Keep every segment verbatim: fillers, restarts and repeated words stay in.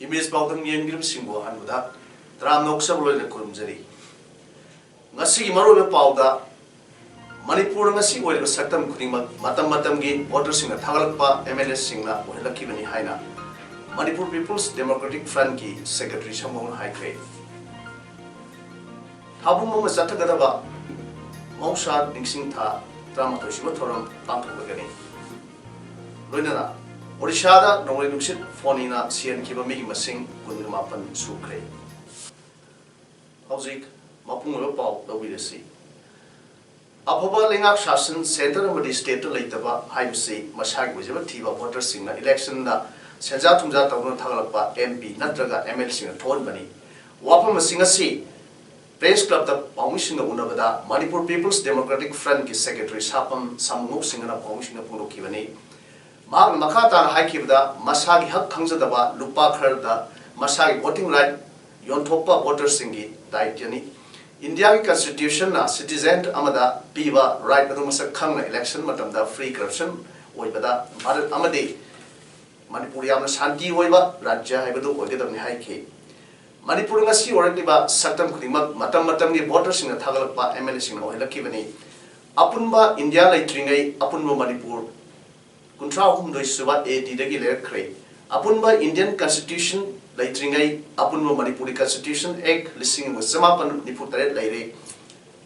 Image ꯄꯥꯎꯗꯝ ꯌꯦꯡꯕꯤꯔꯤꯕꯁꯤꯡꯕꯨ ꯑꯍꯥꯟꯕꯗ ꯇꯔꯥꯝꯅ ꯑꯣꯛꯆꯕ ꯂꯣꯏꯅ ꯈꯨꯔꯨꯝꯖꯔꯤ꯫ ꯉꯁꯤꯒꯤ ꯃꯔꯨꯑꯣꯏꯕ ꯄꯥꯎꯗ, ꯃꯅꯤꯄꯨꯔ ꯉꯁꯤ ꯑꯣꯏꯔꯤꯕ ꯁꯛꯇꯝ ꯈꯨꯗꯤꯡꯃꯛ ꯃꯇꯝ ꯃꯇꯝꯒꯤ ꯚꯣꯇꯔꯁꯤꯡꯅ ꯊꯥꯒꯠꯂꯛꯄ ꯑꯦꯝ ꯑꯦꯜ ꯑꯦꯁꯤꯡꯅ ꯑꯣꯏꯍꯜꯂꯛꯈꯤꯕꯅꯤ ꯍꯥꯏꯅ ꯃꯅꯤꯄꯨꯔ ꯄꯤꯄꯜꯁ ꯗꯦꯃꯣꯀ꯭ꯔꯦꯇꯤꯛ ꯐ꯭ꯔꯟꯠꯀꯤ ꯁꯦꯀ꯭ꯔꯦꯇꯔꯤ ꯁꯪꯃꯧꯅ ꯍꯥꯏꯈ꯭ꯔꯦ꯫ ꯊꯥꯕꯨꯝ ꯑꯃ ꯆꯠꯊꯒꯗꯕ ꯃꯍꯧꯁꯥ ꯅꯤꯡꯁꯤꯡ ꯊꯥ ꯇꯔꯥꯃꯥꯊꯣꯏ ꯁꯨꯕ ꯊꯧꯔꯝ ꯄꯥꯡꯊꯣꯛꯂꯒꯅꯤ꯫ ꯂꯣꯏꯅꯅ ꯑꯣꯔꯤꯁꯥꯗ ꯅꯣꯡꯂꯩ ꯅꯨꯡꯁꯤꯠ ꯐꯣꯅꯤꯅ ꯁꯤꯍꯟꯈꯤꯕ ꯃꯤꯒꯤ ꯃꯁꯤꯡ ꯀꯨꯟꯃꯥꯄꯟ ꯁꯨꯈ꯭ꯔꯦ꯫ ꯍꯧꯖꯤꯛ ꯃꯄꯨꯡ ꯑꯣꯏꯕ ꯄꯥꯎ ꯂꯧꯕꯤꯔꯁꯤ꯫ ꯑꯐꯕ ꯂꯩꯉꯥꯛ ꯁꯥꯁꯟ ꯁꯦꯟꯇꯔ ꯑꯃꯗꯤ ꯁ꯭ꯇꯦꯠꯇ ꯂꯩꯇꯕ ꯍꯥꯏꯕꯁꯤ ꯃꯁꯥꯒꯤ ꯑꯣꯏꯖꯕ ꯊꯤꯕ ꯚꯣꯇꯔꯁꯤꯡꯅ ꯏꯂꯦꯛꯁꯟꯗ ꯁꯦꯟꯖꯥ ꯊꯨꯝꯖꯥ ꯇꯧꯗꯨꯅ ꯊꯥꯒꯠꯂꯛꯄ ꯑꯦꯝ ꯄꯤ ꯅꯠꯇ꯭ꯔꯒ ꯑꯦꯝ ꯑꯦꯜ ꯑꯦꯁꯤꯡꯅ ꯊꯣꯛꯍꯟꯕꯅꯤ꯫ ꯋꯥꯐꯝ ꯑꯁꯤ ꯉꯁꯤ ꯄ꯭ꯔꯦꯁ ꯀ꯭ꯂꯕꯇ ꯄꯥꯎꯃꯤꯁꯤꯡꯒ ꯎꯅꯕꯗ ꯃꯅꯤꯄꯨꯔ ꯄꯤꯄꯜꯁ ꯗꯦꯃꯣꯀ꯭ꯔꯦꯇꯤꯛ ꯐ꯭ꯔꯟꯠꯀꯤ ꯁꯦꯀ꯭ꯔꯦꯇꯔꯤ ꯁꯥꯄꯝ ꯁꯥꯃꯨꯉꯧ ꯁꯤꯡꯍꯅ ꯄꯥꯎꯃꯤꯁꯤꯡꯗ ꯐꯣꯡꯗꯣꯛꯈꯤꯕꯅꯤ꯫ ꯃꯍꯥꯛꯅ ꯃꯈꯥ ꯇꯥꯅ ꯍꯥꯏꯈꯤꯕꯗ, ꯃꯁꯥꯒꯤ ꯍꯛ ꯈꯪꯖꯗꯕ ꯂꯨꯄꯥ ꯈꯔꯗ ꯃꯁꯥꯒꯤ ꯚꯣꯇꯤꯡ ꯔꯥꯏꯠ ꯌꯣꯟꯊꯣꯛꯄ ꯚꯣꯇꯔꯁꯤꯡꯒꯤ ꯗꯥꯏꯇ꯭ꯌꯅꯤ꯫ ꯏꯟꯗꯤꯌꯥꯒꯤ ꯀꯟꯁꯇꯤꯇ꯭ꯌꯨꯁꯟꯅ ꯁꯤꯇꯤꯖꯦꯟ ꯑꯃꯗ ꯄꯤꯕ ꯔꯥꯏꯠ ꯑꯗꯨ ꯃꯁꯛ ꯈꯪꯅ ꯏꯂꯦꯛꯁꯟ ꯃꯇꯝꯗ ꯐ꯭ꯔꯤ ꯀꯔꯞꯁꯟ ꯑꯣꯏꯕꯗ ꯚꯥꯔꯠ ꯑꯃꯗꯤ ꯃꯅꯤꯄꯨꯔ ꯌꯥꯝꯅ ꯁꯥꯟꯇꯤ ꯑꯣꯏꯕ ꯔꯥꯖ꯭ꯌ ꯍꯥꯏꯕꯗꯨ ꯑꯣꯏꯒꯗꯕꯅꯤ ꯍꯥꯏꯈꯤ꯫ ꯃꯅꯤꯄꯨꯔ ꯉꯁꯤ ꯑꯣꯏꯔꯛꯂꯤꯕ ꯁꯛꯇꯝ ꯈꯨꯗꯤꯡꯃꯛ ꯃꯇꯝ ꯃꯇꯝꯒꯤ ꯚꯣꯇꯔꯁꯤꯡꯅ ꯊꯥꯒꯠꯂꯛꯄ ꯑꯦꯝ ꯑꯦꯜ ꯑꯦꯁꯤꯡꯅ ꯑꯣꯏꯍꯜꯂꯛꯈꯤꯕꯅꯤ꯫ ꯑꯄꯨꯟꯕ ꯏꯟꯗꯤꯌꯥ ꯂꯩꯇ꯭ꯔꯤꯉꯩ ꯑꯄꯨꯟꯕ ꯃꯅꯤꯄꯨꯔ ꯀꯨꯟꯊ꯭ꯔꯥ ꯍꯨꯝꯗꯣꯏ ꯁꯨꯕ ꯑꯦ ꯗꯤꯗꯒꯤ ꯂꯩꯔꯛꯈ꯭ꯔꯦ꯫ ꯑꯄꯨꯟꯕ ꯏꯟꯗꯤꯌꯟ ꯀꯟꯁꯇꯤꯇ꯭ꯌꯨꯁꯟ ꯂꯩꯇ꯭ꯔꯤꯉꯩ ꯑꯄꯨꯟꯕ ꯃꯅꯤꯄꯨꯔꯤ ꯀꯟꯁꯇꯤꯇ꯭ꯌꯨꯁꯟ ꯑꯦꯛ ꯂꯤꯁꯤꯡ ꯑꯃ ꯆꯃꯥꯄꯟ ꯅꯤꯐꯨ ꯇꯔꯦꯠ ꯂꯩꯔꯦ꯫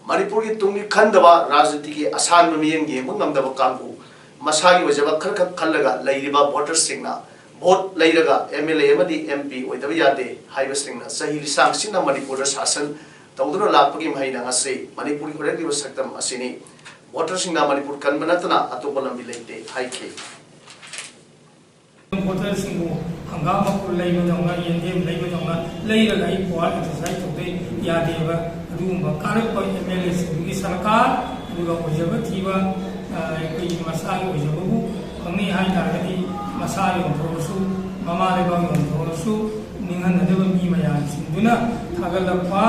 ꯃꯅꯤꯄꯨꯔꯒꯤ ꯇꯨꯡꯒꯤ ꯈꯟꯗꯕ, ꯔꯥꯖꯅꯤꯇꯤꯒꯤ ꯑꯁꯥꯟꯕ ꯃꯤꯠꯌꯦꯡ ꯌꯦꯡꯕ ꯉꯝꯗꯕ ꯀꯥꯡꯕꯨ, ꯃꯁꯥꯒꯤ ꯑꯣꯏꯖꯕ ꯈꯔꯈꯛ ꯈꯜꯂꯒ ꯂꯩꯔꯤꯕ ꯚꯣꯇꯔꯁꯤꯡꯅ ꯚꯣꯠ ꯂꯩꯔꯒ ꯑꯦꯝ ꯑꯦꯜ ꯑꯦ ꯑꯃꯗꯤ ꯑꯦꯝ ꯄꯤ ꯑꯣꯏꯗꯕ ꯌꯥꯗꯦ ꯍꯥꯏꯕꯁꯤꯡꯅ ꯆꯍꯤ ꯂꯤꯁꯥꯡꯁꯤꯠꯅ ꯃꯅꯤꯄꯨꯔꯗ ꯁꯥꯁꯟ ꯇꯧꯗꯨꯅ ꯂꯥꯛꯄꯒꯤ ꯃꯍꯩꯅ ꯉꯁꯤ ꯃꯅꯤꯄꯨꯔꯒꯤ ꯑꯣꯏꯔꯛꯂꯤꯕ ꯁꯛꯇꯝ ꯑꯁꯤꯅꯤ꯫ ꯚꯣꯇꯔꯁꯤꯡꯅ ꯃꯅꯤꯄꯨꯔ ꯀꯟꯕ ꯅꯠꯇꯅ ꯑꯇꯣꯞꯄ ꯂꯝꯕꯤ ꯂꯩꯇꯦ ꯍꯥꯏꯈꯤ꯫ ꯚꯣꯇꯔꯁꯤꯡꯕꯨ ꯍꯪꯒꯥꯝ ꯃꯀꯨ ꯂꯩꯕꯗꯧꯅ, ꯌꯦꯟꯗꯦꯝ ꯂꯩꯕꯗꯧꯅ ꯂꯩꯔꯒ ꯑꯩ ꯄꯋꯥꯔ ꯑꯦꯛꯁꯔꯁꯥꯏꯁ ꯇꯧꯗꯦ, ꯌꯥꯗꯦꯕ꯫ ꯑꯗꯨꯒꯨꯝꯕ ꯀꯥꯔꯛꯄ ꯑꯦꯝ ꯑꯦꯜ ꯑꯦꯁꯤꯡꯗꯨꯒꯤ ꯁꯔꯀꯥꯔ, ꯑꯗꯨꯒ ꯑꯣꯏꯖꯕ ꯊꯤꯕ, ꯑ, ꯑꯩꯈꯣꯏꯒꯤ ꯃꯁꯥꯒꯤ ꯑꯣꯏꯖꯕꯕꯨ ꯐꯪꯅꯤ ꯍꯥꯏ ꯇꯥꯔꯒꯗꯤ, ꯃꯁꯥ ꯌꯣꯟꯊꯣꯛꯑꯁꯨ, ꯃꯃꯥ ꯂꯩꯕꯥꯛ ꯌꯣꯟꯊꯣꯛꯑꯁꯨ, ꯅꯤꯡꯍꯟꯅꯗꯕ ꯃꯤ ꯃꯌꯥꯝꯁꯤꯡꯗꯨꯅ ꯊꯥꯒꯠꯂꯛꯄ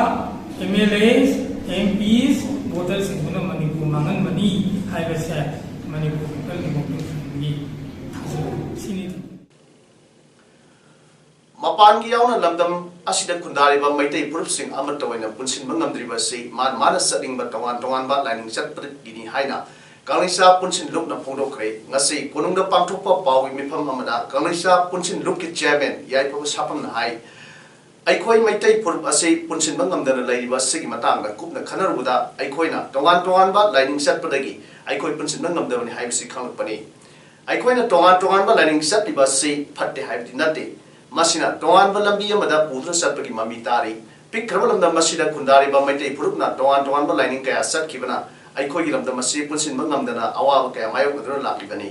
ꯑꯦꯝ ꯑꯦꯜ ꯑꯦꯁ, ꯑꯦꯝ ꯄꯤꯁ, ꯚꯣꯇꯔꯁꯤꯡꯗꯨꯅ ꯃꯅꯤꯄꯨꯔ ꯃꯥꯡꯍꯟꯕꯅꯤ ꯍꯥꯏꯕꯁꯦ ꯃꯅꯤꯄꯨꯔ ꯄꯤꯄꯜ ꯗꯦꯃꯣꯀ꯭ꯔꯦꯁꯤꯛ ꯐ꯭ꯔꯟꯒꯤ ꯊꯥꯖꯕ ꯁꯤꯅꯤ꯫ ꯃꯄꯥꯟꯒꯤ ꯌꯥꯎꯅ ꯂꯝꯗꯝ ꯑꯁꯤꯗ ꯈꯨꯟꯗꯥꯔꯤꯕ ꯃꯩꯇꯩ ꯐꯨꯔꯨꯞꯁꯤꯡ ꯑꯃꯠꯇ ꯑꯣꯏꯅ ꯄꯨꯟꯁꯤꯟꯕ ꯉꯝꯗ꯭ꯔꯤꯕ ꯑꯁꯤ ꯃꯥꯅ ꯃꯥꯅ ꯆꯠꯅꯤꯡꯕ ꯇꯣꯉꯥꯟ ꯇꯣꯉꯥꯟꯕ ꯂꯥꯏꯅꯤꯡ ꯆꯠꯄꯒꯤꯅꯤ ꯍꯥꯏꯅ ꯀꯪꯂꯩꯁꯥ ꯄꯨꯟꯁꯤꯟ ꯂꯨꯞꯅ ꯐꯣꯡꯗꯣꯛꯈ꯭ꯔꯦ꯫ ꯉꯁꯤ ꯀꯣꯅꯨꯡꯗ ꯄꯥꯡꯊꯣꯛꯄ ꯄꯥꯎꯒꯤ ꯃꯤꯐꯝ ꯑꯃꯗ ꯀꯪꯂꯩꯁꯥ ꯄꯨꯟꯁꯤꯟ ꯂꯨꯞꯀꯤ ꯆꯤꯌꯔꯃꯦꯟ ꯌꯥꯏꯐꯕ ꯁꯥꯄꯝꯅ ꯍꯥꯏ, ꯑꯩꯈꯣꯏ ꯃꯩꯇꯩ ꯐꯨꯔꯨꯞ ꯑꯁꯤ ꯄꯨꯟꯁꯤꯟꯕ ꯉꯝꯗꯅ ꯂꯩꯔꯤꯕ ꯑꯁꯤꯒꯤ ꯃꯇꯥꯡꯗ ꯀꯨꯞꯅ ꯈꯟꯅꯔꯨꯕꯗ, ꯑꯩꯈꯣꯏꯅ ꯇꯣꯉꯥꯟ ꯇꯣꯉꯥꯟꯕ ꯂꯥꯏꯅꯤꯡ ꯆꯠꯄꯗꯒꯤ ꯑꯩꯈꯣꯏ ꯄꯨꯟꯁꯤꯟꯕ ꯉꯝꯗꯕꯅꯤ ꯍꯥꯏꯕꯁꯤ ꯈꯪꯂꯛꯄꯅꯤ꯫ ꯑꯩꯈꯣꯏꯅ ꯇꯣꯉꯥꯟ ꯇꯣꯉꯥꯟꯕ ꯂꯥꯏꯅꯤꯡ ꯆꯠꯂꯤꯕ ꯑꯁꯤ ꯐꯠꯇꯦ ꯍꯥꯏꯕꯗꯤ ꯅꯠꯇꯦ꯫ ꯃꯁꯤꯅ ꯇꯣꯉꯥꯟꯕ ꯂꯝꯕꯤ ꯑꯃꯗ ꯄꯨꯗꯨꯅ ꯆꯠꯄꯒꯤ ꯃꯃꯤ ꯇꯥꯔꯤ꯫ ꯄꯤꯛꯈ꯭ꯔꯕ ꯂꯝꯗꯝ ꯑꯁꯤꯗ ꯈꯨꯟꯗꯥꯔꯤꯕ ꯃꯩꯇꯩ ꯐꯨꯔꯨꯞꯅ ꯇꯣꯉꯥꯟ ꯇꯣꯉꯥꯟꯕ ꯂꯥꯏꯅꯤꯡ ꯀꯌꯥ ꯆꯠꯈꯤꯕꯅ ꯑꯩꯈꯣꯏꯒꯤ ꯂꯝꯗꯝ ꯑꯁꯤ ꯄꯨꯟꯁꯤꯟꯕ ꯉꯝꯗꯅ ꯑꯋꯥꯕ ꯀꯌꯥ ꯃꯥꯌꯣꯛꯅꯗꯨꯅ ꯂꯥꯛꯂꯤꯕꯅꯤ꯫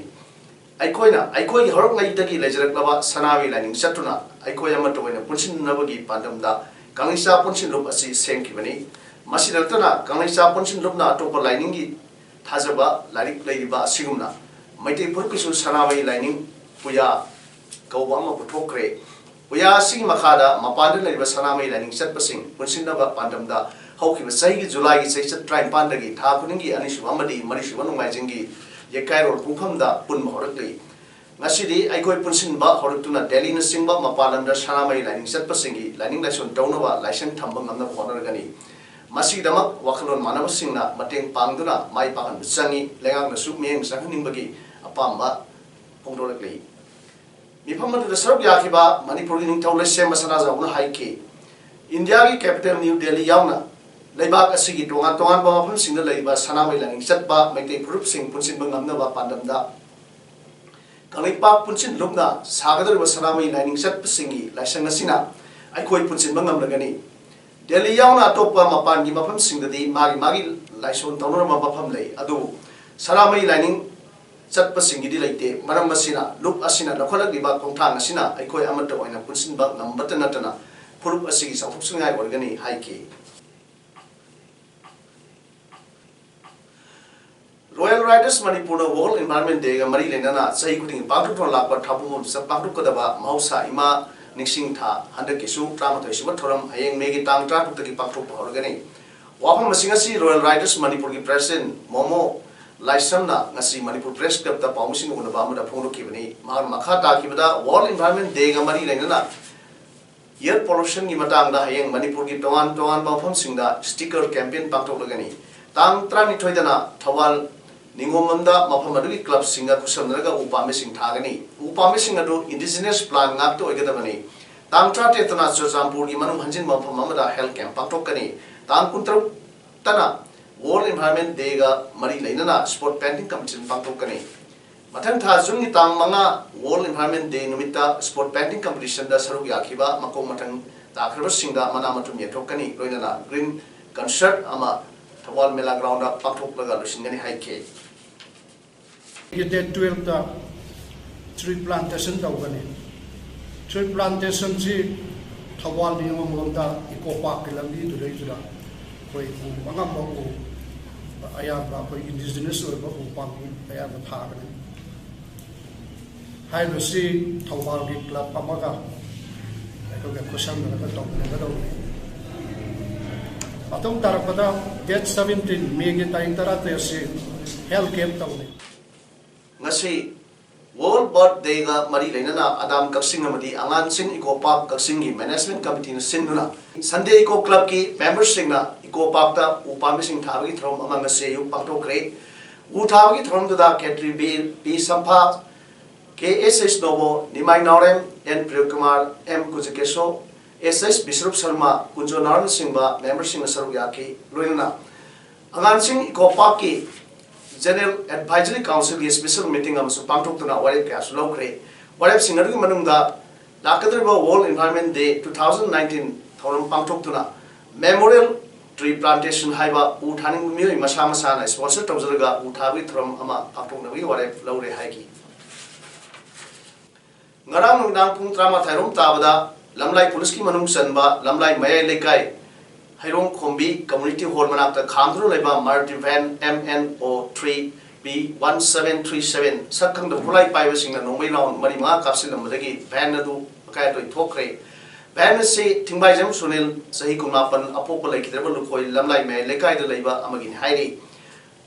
ꯑꯩꯈꯣꯏꯅ ꯑꯩꯈꯣꯏꯒꯤ ꯍꯧꯔꯛꯉꯩꯗꯒꯤ ꯂꯩꯖꯔꯛꯂꯕ ꯁꯅꯥꯃꯍꯤ ꯂꯥꯏꯅꯤꯡ ꯆꯠꯇꯨꯅ ꯑꯩꯈꯣꯏ ꯑꯃꯠꯇ ꯑꯣꯏꯅ ꯄꯨꯟꯁꯤꯟꯅꯕꯒꯤ ꯄꯥꯟꯗꯝꯗ ꯀꯪꯂꯩꯁꯥ ꯄꯨꯟꯁꯤꯟ ꯂꯨꯞ ꯑꯁꯤ ꯁꯦꯝꯈꯤꯕꯅꯤ꯫ ꯃꯁꯤꯗ ꯅꯠꯇꯅ ꯀꯪꯂꯩꯁꯥ ꯄꯨꯟꯁꯤꯟ ꯂꯨꯞꯅ ꯑꯇꯣꯞꯄ ꯂꯥꯏꯅꯤꯡꯒꯤ ꯊꯥꯖꯕ ꯂꯥꯏꯔꯤꯛ ꯂꯩꯔꯤꯕ ꯑꯁꯤꯒꯨꯝꯅ ꯃꯩꯇꯩ ꯐꯨꯔꯨꯞꯀꯤꯁꯨ ꯁꯅꯥꯃꯍꯤ ꯂꯥꯏꯅꯤꯡ ꯄꯨꯌꯥ ꯀꯧꯕ ꯑꯃ ꯄꯨꯊꯣꯛꯈ꯭ꯔꯦ꯫ ꯄꯨꯌꯥ ꯑꯁꯤꯒꯤ ꯃꯈꯥꯗ ꯃꯄꯥꯟꯗ ꯂꯩꯔꯤꯕ ꯁꯅꯥꯃꯍꯤ ꯂꯥꯏꯅꯤꯡ ꯆꯠꯄꯁꯤꯡ ꯄꯨꯟꯁꯤꯟꯅꯕ ꯄꯥꯟꯗꯝꯗ ꯍꯧꯈꯤꯕ ꯆꯍꯤꯒꯤ ꯖꯨꯂꯥꯏꯒꯤ ꯆꯩꯆꯠ ꯇꯔꯥꯅꯤꯄꯥꯟꯗꯒꯤ ꯊꯥ ꯈꯨꯗꯤꯡꯒꯤ ꯑꯅꯤꯁꯨꯕ ꯑꯃꯗꯤ ꯃꯔꯤꯁꯨꯕ ꯅꯣꯡꯃꯥꯏꯖꯤꯡꯒꯤ ꯌꯦꯀꯥꯏꯔꯣꯜ ꯄꯨꯡꯐꯝꯗ ꯄꯨꯟꯕ ꯍꯧꯔꯛꯂꯤ꯫ ꯉꯁꯤꯗꯤ ꯑꯩꯈꯣꯏ ꯄꯨꯟꯁꯤꯟꯕ ꯍꯧꯔꯛꯇꯨꯅ ꯗꯦꯜꯂꯤꯅꯆꯤꯡꯕ ꯃꯄꯥꯟ ꯂꯝꯗ ꯁꯅꯥꯃꯍꯤ ꯂꯥꯏꯅꯤꯡ ꯆꯠꯄꯁꯤꯡꯒꯤ ꯂꯥꯏꯅꯤꯡ ꯂꯥꯏꯁꯣꯟ ꯇꯧꯅꯕ ꯂꯥꯏꯁꯪ ꯊꯝꯕ ꯉꯝꯅꯕ ꯍꯣꯠꯅꯔꯒꯅꯤ꯫ ꯃꯁꯤꯒꯤꯗꯃꯛ ꯋꯥꯈꯜꯂꯣꯟ ꯃꯥꯟꯅꯕꯁꯤꯡꯅ ꯃꯇꯦꯡ ꯄꯥꯡꯗꯨꯅ ꯃꯥꯏ ꯄꯥꯛꯍꯟꯕ ꯆꯪꯏ꯫ ꯂꯩꯉꯥꯛꯅꯁꯨ ꯃꯤꯠꯌꯦꯡ ꯆꯪꯍꯟꯅꯤꯡꯕꯒꯤ ꯑꯄꯥꯝꯕ ꯐꯣꯡꯗꯣꯔꯛꯂꯤ꯫ ꯃꯤꯐꯝ ꯑꯗꯨꯗ ꯁꯔꯨꯛ ꯌꯥꯈꯤꯕ ꯃꯅꯤꯄꯨꯔꯒꯤ ꯅꯤꯡꯊꯧ ꯂꯩꯁꯦꯝꯕ ꯁꯅꯥꯖꯥꯎꯕꯅ ꯍꯥꯏꯈꯤ, ꯏꯟꯗꯤꯌꯥꯒꯤ ꯀꯦꯄꯤꯇꯦꯜ ꯅ꯭ꯌꯨ ꯗꯦꯜꯂꯤ ꯌꯥꯎꯅ ꯂꯩꯕꯥꯛ ꯑꯁꯤꯒꯤ ꯇꯣꯉꯥꯟ ꯇꯣꯉꯥꯟꯕ ꯃꯐꯝꯁꯤꯡꯗ ꯂꯩꯔꯤꯕ ꯁꯅꯥꯃꯍꯤ ꯂꯥꯏꯅꯤꯡ ꯆꯠꯄ ꯃꯩꯇꯩ ꯐꯨꯔꯨꯞꯁꯤꯡ ꯄꯨꯟꯁꯤꯟꯕ ꯉꯝꯅꯕ ꯄꯥꯟꯗꯝꯗ ꯀꯪꯂꯩꯄꯥꯛ ꯄꯨꯟꯁꯤꯟ ꯂꯨꯞꯅ ꯁꯥꯒꯗꯧꯔꯤꯕ ꯁꯅꯥꯃꯍꯤ ꯂꯥꯏꯅꯤꯡ ꯆꯠꯄꯁꯤꯡꯒꯤ ꯂꯥꯏꯁꯪ ꯑꯁꯤꯅ ꯑꯩꯈꯣꯏ ꯄꯨꯟꯁꯤꯟꯕ ꯉꯝꯂꯒꯅꯤ꯫ ꯗꯦꯜꯂꯤ ꯌꯥꯎꯅ ꯑꯇꯣꯞꯄ ꯃꯄꯥꯟꯒꯤ ꯃꯐꯝꯁꯤꯡꯗꯗꯤ ꯃꯥꯒꯤ ꯃꯥꯒꯤ ꯂꯥꯏꯁꯣꯟ ꯇꯧꯅꯔꯝꯕ ꯃꯐꯝ ꯂꯩ, ꯑꯗꯨꯕꯨ ꯁꯅꯥꯃꯍꯤ ꯂꯥꯏꯅꯤꯡ ꯆꯠꯄꯁꯤꯡꯒꯤꯗꯤ ꯂꯩꯇꯦ꯫ ꯃꯔꯝ ꯑꯁꯤꯅ ꯂꯨꯞ ꯑꯁꯤꯅ ꯂꯧꯈꯠꯂꯛꯂꯤꯕ ꯈꯣꯡꯊꯥꯡ ꯑꯁꯤꯅ ꯑꯩꯈꯣꯏ ꯑꯃꯠꯇ ꯑꯣꯏꯅ ꯄꯨꯟꯁꯤꯟꯕ ꯉꯝꯕꯇ ꯅꯠꯇꯅ ꯐꯨꯔꯨꯞ ꯑꯁꯤꯒꯤ ꯆꯥꯎꯊꯣꯛꯆꯅꯤꯡꯉꯥꯏ ꯑꯣꯏꯔꯒꯅꯤ ꯍꯥꯏꯈꯤ꯫ ꯔꯣꯌꯦꯜ ꯔꯥꯏꯗꯔꯁ ꯃꯅꯤꯄꯨꯔꯅ ꯋꯥꯔꯜ ꯏꯟꯚꯥꯏꯔꯟꯃꯦꯟ ꯗꯦꯒ ꯃꯔꯤ ꯂꯩꯅꯅ ꯆꯍꯤ ꯈꯨꯗꯤꯡꯒꯤ ꯄꯥꯡꯊꯣꯛꯇꯨꯅ ꯂꯥꯛꯄ ꯊꯥꯕꯨꯡ ꯑꯃꯁꯨ ꯄꯥꯡꯊꯣꯛꯀꯗꯕ ꯃꯍꯧꯁꯥ ꯏꯃꯥ ꯅꯤꯡꯁꯤꯡ ꯊꯥ ꯍꯟꯗꯛꯀꯤꯁꯨ ꯇꯔꯥꯃꯥꯊꯣꯏ ꯁꯨꯕ ꯊꯧꯔꯝ ꯍꯌꯦꯡ ꯃꯦꯒꯤ ꯇꯥꯡ ꯇꯔꯥꯇꯔꯨꯛꯇꯒꯤ ꯄꯥꯡꯊꯣꯛꯄ ꯍꯧꯔꯒꯅꯤ꯫ ꯋꯥꯐꯝ ꯑꯁꯤꯡ ꯑꯁꯤ ꯔꯣꯌꯦꯜ ꯔꯥꯏꯗꯔꯁ ꯃꯅꯤꯄꯨꯔꯒꯤ ꯄ꯭ꯔꯦꯁꯤꯗꯦꯟꯠ ꯃꯣꯃꯣ ꯂꯥꯏꯁ꯭ꯔꯝꯅ ꯉꯁꯤ ꯃꯅꯤꯄꯨꯔ ꯄ꯭ꯔꯦꯁ ꯀ꯭ꯂꯕꯇ ꯄꯥꯎꯃꯤꯁꯤꯡꯒ ꯎꯅꯕ ꯑꯃꯗ ꯐꯣꯡꯗꯣꯛꯈꯤꯕꯅꯤ꯫ ꯃꯍꯥꯛꯅ ꯃꯈꯥ ꯇꯥꯈꯤꯕꯗ ꯋꯥꯔꯜ ꯏꯟꯚꯥꯏꯔꯟꯃꯦꯟ ꯗꯦꯒ ꯃꯔꯤ ꯂꯩꯅꯅ ꯏꯌꯔ ꯄꯣꯂꯨꯁꯟꯒꯤ ꯃꯇꯥꯡꯗ ꯍꯌꯦꯡ ꯃꯅꯤꯄꯨꯔꯒꯤ ꯇꯣꯉꯥꯟ ꯇꯣꯉꯥꯟꯕ ꯃꯐꯝꯁꯤꯡꯗ ꯁ꯭ꯇꯤꯀꯔ ꯀꯦꯝꯄꯦꯟ ꯄꯥꯡꯊꯣꯛꯂꯒꯅꯤ꯫ ꯇꯥꯡ ꯇꯔꯥꯅꯤꯊꯣꯏꯗꯅ ꯊꯧꯕꯥꯜ ꯅꯤꯉꯣꯝꯕꯝꯗ ꯃꯐꯝ ꯑꯗꯨꯒꯤ ꯀ꯭ꯂꯕꯁꯤꯡꯒ ꯈꯨꯠꯁꯝꯅꯔꯒ ꯎ ꯄꯥꯝꯕꯤꯁꯤꯡ ꯊꯥꯒꯅꯤ꯫ ꯎ ꯄꯥꯝꯕꯤꯁꯤꯡ ꯑꯗꯨ ꯏꯟꯗꯤꯖꯤꯅꯁ ꯄ꯭ꯂꯥꯟ ꯉꯥꯛꯇ ꯑꯣꯏꯒꯗꯕꯅꯤ꯫ ꯇꯥꯡ ꯇꯔꯥꯇꯔꯦꯠꯇꯅ ꯆꯨꯔꯆꯥꯟꯄꯨꯔꯒꯤ ꯃꯅꯨꯡ ꯍꯟꯖꯤꯟꯕ ꯃꯐꯝ ꯑꯃꯗ ꯍꯦꯜꯊ ꯀꯦꯝꯞ ꯄꯥꯡꯊꯣꯛꯀꯅꯤ꯫ ꯇꯥꯡ ꯀꯨꯟꯇꯔꯨꯛꯇꯅ ꯋꯥꯔꯜ ꯏꯟꯚꯥꯏꯔꯟꯃꯦꯟ ꯗꯦꯒ ꯃꯔꯤ ꯂꯩꯅꯅ ꯁ꯭ꯄꯣꯔꯠ ꯄꯦꯟꯇꯤꯡ ꯀꯝꯄꯤꯇꯤꯁꯟ ꯄꯥꯡꯊꯣꯛꯀꯅꯤ꯫ ꯃꯊꯪ ꯊꯥ ꯖꯨꯟꯒꯤ ꯇꯥꯡ ꯃꯉꯥ ꯋꯥꯔꯜ ꯏꯟꯚꯥꯏꯔꯟꯃꯦꯟ ꯗꯦ ꯅꯨꯃꯤꯠꯇ ꯁ꯭ꯄꯣꯔꯠ ꯄꯦꯟꯇꯤꯡ ꯀꯝꯄꯤꯇꯤꯁꯟꯗ ꯁꯔꯨꯛ ꯌꯥꯈꯤꯕ ꯃꯀꯣꯛ ꯃꯊꯪ ꯇꯥꯈ꯭ꯔꯕꯁꯤꯡꯗ ꯃꯅꯥ ꯃꯊꯨꯝ ꯌꯦꯟꯊꯣꯛꯀꯅꯤ꯫ ꯂꯣꯏꯅꯅ ꯒ꯭ꯔꯤꯟ ꯀꯟꯁꯔꯠ ꯑꯃ ꯊꯧꯕꯥꯜ ꯃꯦꯂꯥ ꯒ꯭ꯔꯥꯎꯟꯗ ꯄꯥꯡꯊꯣꯛꯂꯒ ꯂꯣꯏꯁꯤꯟꯒꯅꯤ ꯍꯥꯏꯈꯤ꯫ ꯗꯦꯠ ꯇꯨꯌꯦꯜꯞꯇ ꯇ꯭ꯔꯤ ꯄ꯭ꯂꯥꯟꯇꯦꯁꯟ ꯇꯧꯒꯅꯤ꯫ ꯇ꯭ꯔꯤ ꯄ꯭ꯂꯥꯟꯇꯦꯁꯟꯁꯤ ꯊꯧꯕꯥꯜ ꯅꯤꯉꯣꯝꯕꯝꯗ ꯏꯀꯣ ꯄꯥꯔꯛꯀꯤ ꯂꯝꯕꯤꯗꯨꯗꯩꯗꯨꯗ ꯑꯩꯈꯣꯏ ꯎ ꯑꯉꯝꯕ ꯎ ꯑꯌꯥꯝꯕ ꯑꯩꯈꯣꯏ ꯏꯟꯗꯤꯖꯤꯅꯁ ꯑꯣꯏꯕ ꯎ ꯄꯥꯝꯕꯤ ꯑꯌꯥꯝꯕ ꯊꯥꯒꯅꯤ꯫ ꯍꯥꯏꯔꯤꯕꯁꯤ ꯊꯧꯕꯥꯜꯒꯤ ꯀ꯭ꯂꯕ ꯑꯃꯒ ꯑꯩꯈꯣꯏꯒ ꯈꯨꯠꯁꯝꯅꯔꯒ ꯇꯧꯃꯤꯟꯅꯒꯗꯧꯕꯅꯤ꯫ ꯃꯇꯨꯡ ꯇꯥꯔꯛꯄꯗ ꯗꯦꯠ ꯁꯕꯦꯟꯇꯤꯟ, ꯃꯦꯒꯤ ꯇꯥꯔꯤꯛ ꯇꯔꯥꯇꯔꯦꯠꯁꯤ ꯍꯦꯜꯊ ꯀꯦꯝꯞ ꯇꯧꯅꯤ꯫ ꯉꯁꯤ ꯋꯥꯔꯜ ꯕꯥꯔꯠ ꯗꯦꯒ ꯃꯔꯤ ꯂꯩꯅꯅ ꯑꯗꯥꯝ ꯀꯛꯆꯤꯡ ꯑꯃꯗꯤ ꯑꯉꯥꯡꯁꯤꯡ ꯏꯀꯣ ꯄꯥꯔꯛ ꯀꯛꯆꯤꯡꯒꯤ ꯃꯦꯅꯦꯖꯃꯦꯟꯠ ꯀꯃꯤꯇꯤꯅ ꯁꯤꯟꯗꯨꯅ ꯁꯟꯗꯦ ꯏꯀꯣ ꯀ꯭ꯂꯕꯀꯤ ꯃꯦꯝꯕꯔꯁꯤꯡꯅ ꯏꯀꯣ ꯄꯥꯔꯛꯇ ꯎ ꯄꯥꯝꯕꯤꯁꯤꯡ ꯊꯥꯕꯒꯤ ꯊꯧꯔꯝ ꯑꯃ ꯉꯁꯤ ꯑꯌꯨꯛ ꯄꯥꯡꯊꯣꯛꯈ꯭ꯔꯦ꯫ ꯎ ꯊꯥꯕꯒꯤ ꯊꯧꯔꯝꯗꯨꯗ Ketri B P Sampha, K S S Nobo, Nimai Naorem, N Priyokumar, M Kunjakesho, S S Biswarup Sharma, Kunjo ꯅꯥꯎꯔꯦꯝꯅꯆꯤꯡꯕ ꯃꯦꯝꯕꯔꯁꯤꯡꯅ ꯁꯔꯨꯛ ꯌꯥꯈꯤ꯫ ꯂꯣꯏꯅꯅ ꯑꯉꯥꯡꯁꯤꯡ ꯏꯀꯣ ꯄꯥꯔꯛꯀꯤ ꯖꯦꯅꯔꯦꯜ ꯑꯦꯗꯚꯥꯏꯖꯔꯤ ꯀꯥꯎꯟꯁꯤꯜꯒꯤ ꯁ꯭ꯄꯦꯁꯦꯜ ꯃꯤꯇꯤꯡ ꯑꯃꯁꯨ ꯄꯥꯡꯊꯣꯛꯇꯨꯅ ꯋꯥꯔꯦꯞ ꯀꯌꯥꯁꯨ ꯂꯧꯈ꯭ꯔꯦ꯫ ꯋꯥꯔꯦꯞꯁꯤꯡ ꯑꯗꯨꯒꯤ ꯃꯅꯨꯡꯗ ꯂꯥꯛꯀꯗꯧꯔꯤꯕ world environment day two thousand nineteen ꯊꯧꯔꯝ ꯄꯥꯡꯊꯣꯛꯇꯨꯅ ꯃꯦꯃꯣꯔꯤꯌꯦꯜ Tree plantation ꯍꯥꯏꯕ ꯎ ꯊꯥꯅꯤꯡꯕ ꯃꯤꯑꯣꯏ ꯃꯁꯥ ꯃꯁꯥꯅ sponsor ꯇꯧꯖꯔꯒ ꯎ ꯊꯥꯕꯒꯤ ꯊꯧꯔꯝ ꯑꯃ ꯄꯥꯡꯊꯣꯛꯅꯕꯒꯤ ꯋꯥꯔꯦꯞ ꯂꯧꯔꯦ ꯍꯥꯏꯈꯤ꯫ ꯉꯔꯥꯡ ꯅꯨꯃꯤꯗꯥꯡ ꯄꯨꯡ ꯇꯔꯥꯃꯥꯊꯣꯏ ꯔꯣꯝ ꯇꯥꯕꯗ ꯂꯝꯂꯥꯏ police ꯀꯤ ꯃꯅꯨꯡ ꯆꯟꯕ ꯂꯝꯂꯥꯏ ꯃꯌꯥꯏ ꯂꯩꯀꯥꯏ ꯍꯩꯔꯣꯡ ꯈꯣꯝꯕꯤ community hall ꯃꯅꯥꯛꯇ ꯈꯥꯝꯗꯨꯅ ꯂꯩꯕ Maruti van M N O three B one seven three seven ꯁꯛ ꯈꯪꯗꯕ ꯈꯨꯠꯂꯥꯏ ꯄꯥꯏꯕꯁꯤꯡꯅ ꯅꯣꯡꯃꯩ round ꯃꯔꯤ ꯃꯉꯥ ꯀꯥꯞꯁꯤꯜꯂꯝꯕꯗꯒꯤ van ꯑꯗꯨ ꯑꯀꯥꯏ ꯑꯇꯣꯏ ꯊꯣꯛꯈ꯭ꯔꯦ꯫ Van ꯑꯁꯤ ꯊꯤꯡꯕꯥꯏꯖꯝ ꯁꯨꯅꯤꯜ, ꯆꯍꯤ ꯀꯨꯟꯃꯥꯄꯟ, ꯑꯄꯣꯛꯄ ꯂꯩꯈꯤꯗ꯭ꯔꯕ ꯂꯨꯈꯣꯏ ꯂꯝꯂꯥꯏ ꯃꯌꯥꯏ ꯂꯩꯀꯥꯏꯗ ꯂꯩꯕ ꯑꯃꯒꯤꯅꯤ ꯍꯥꯏꯔꯤ꯫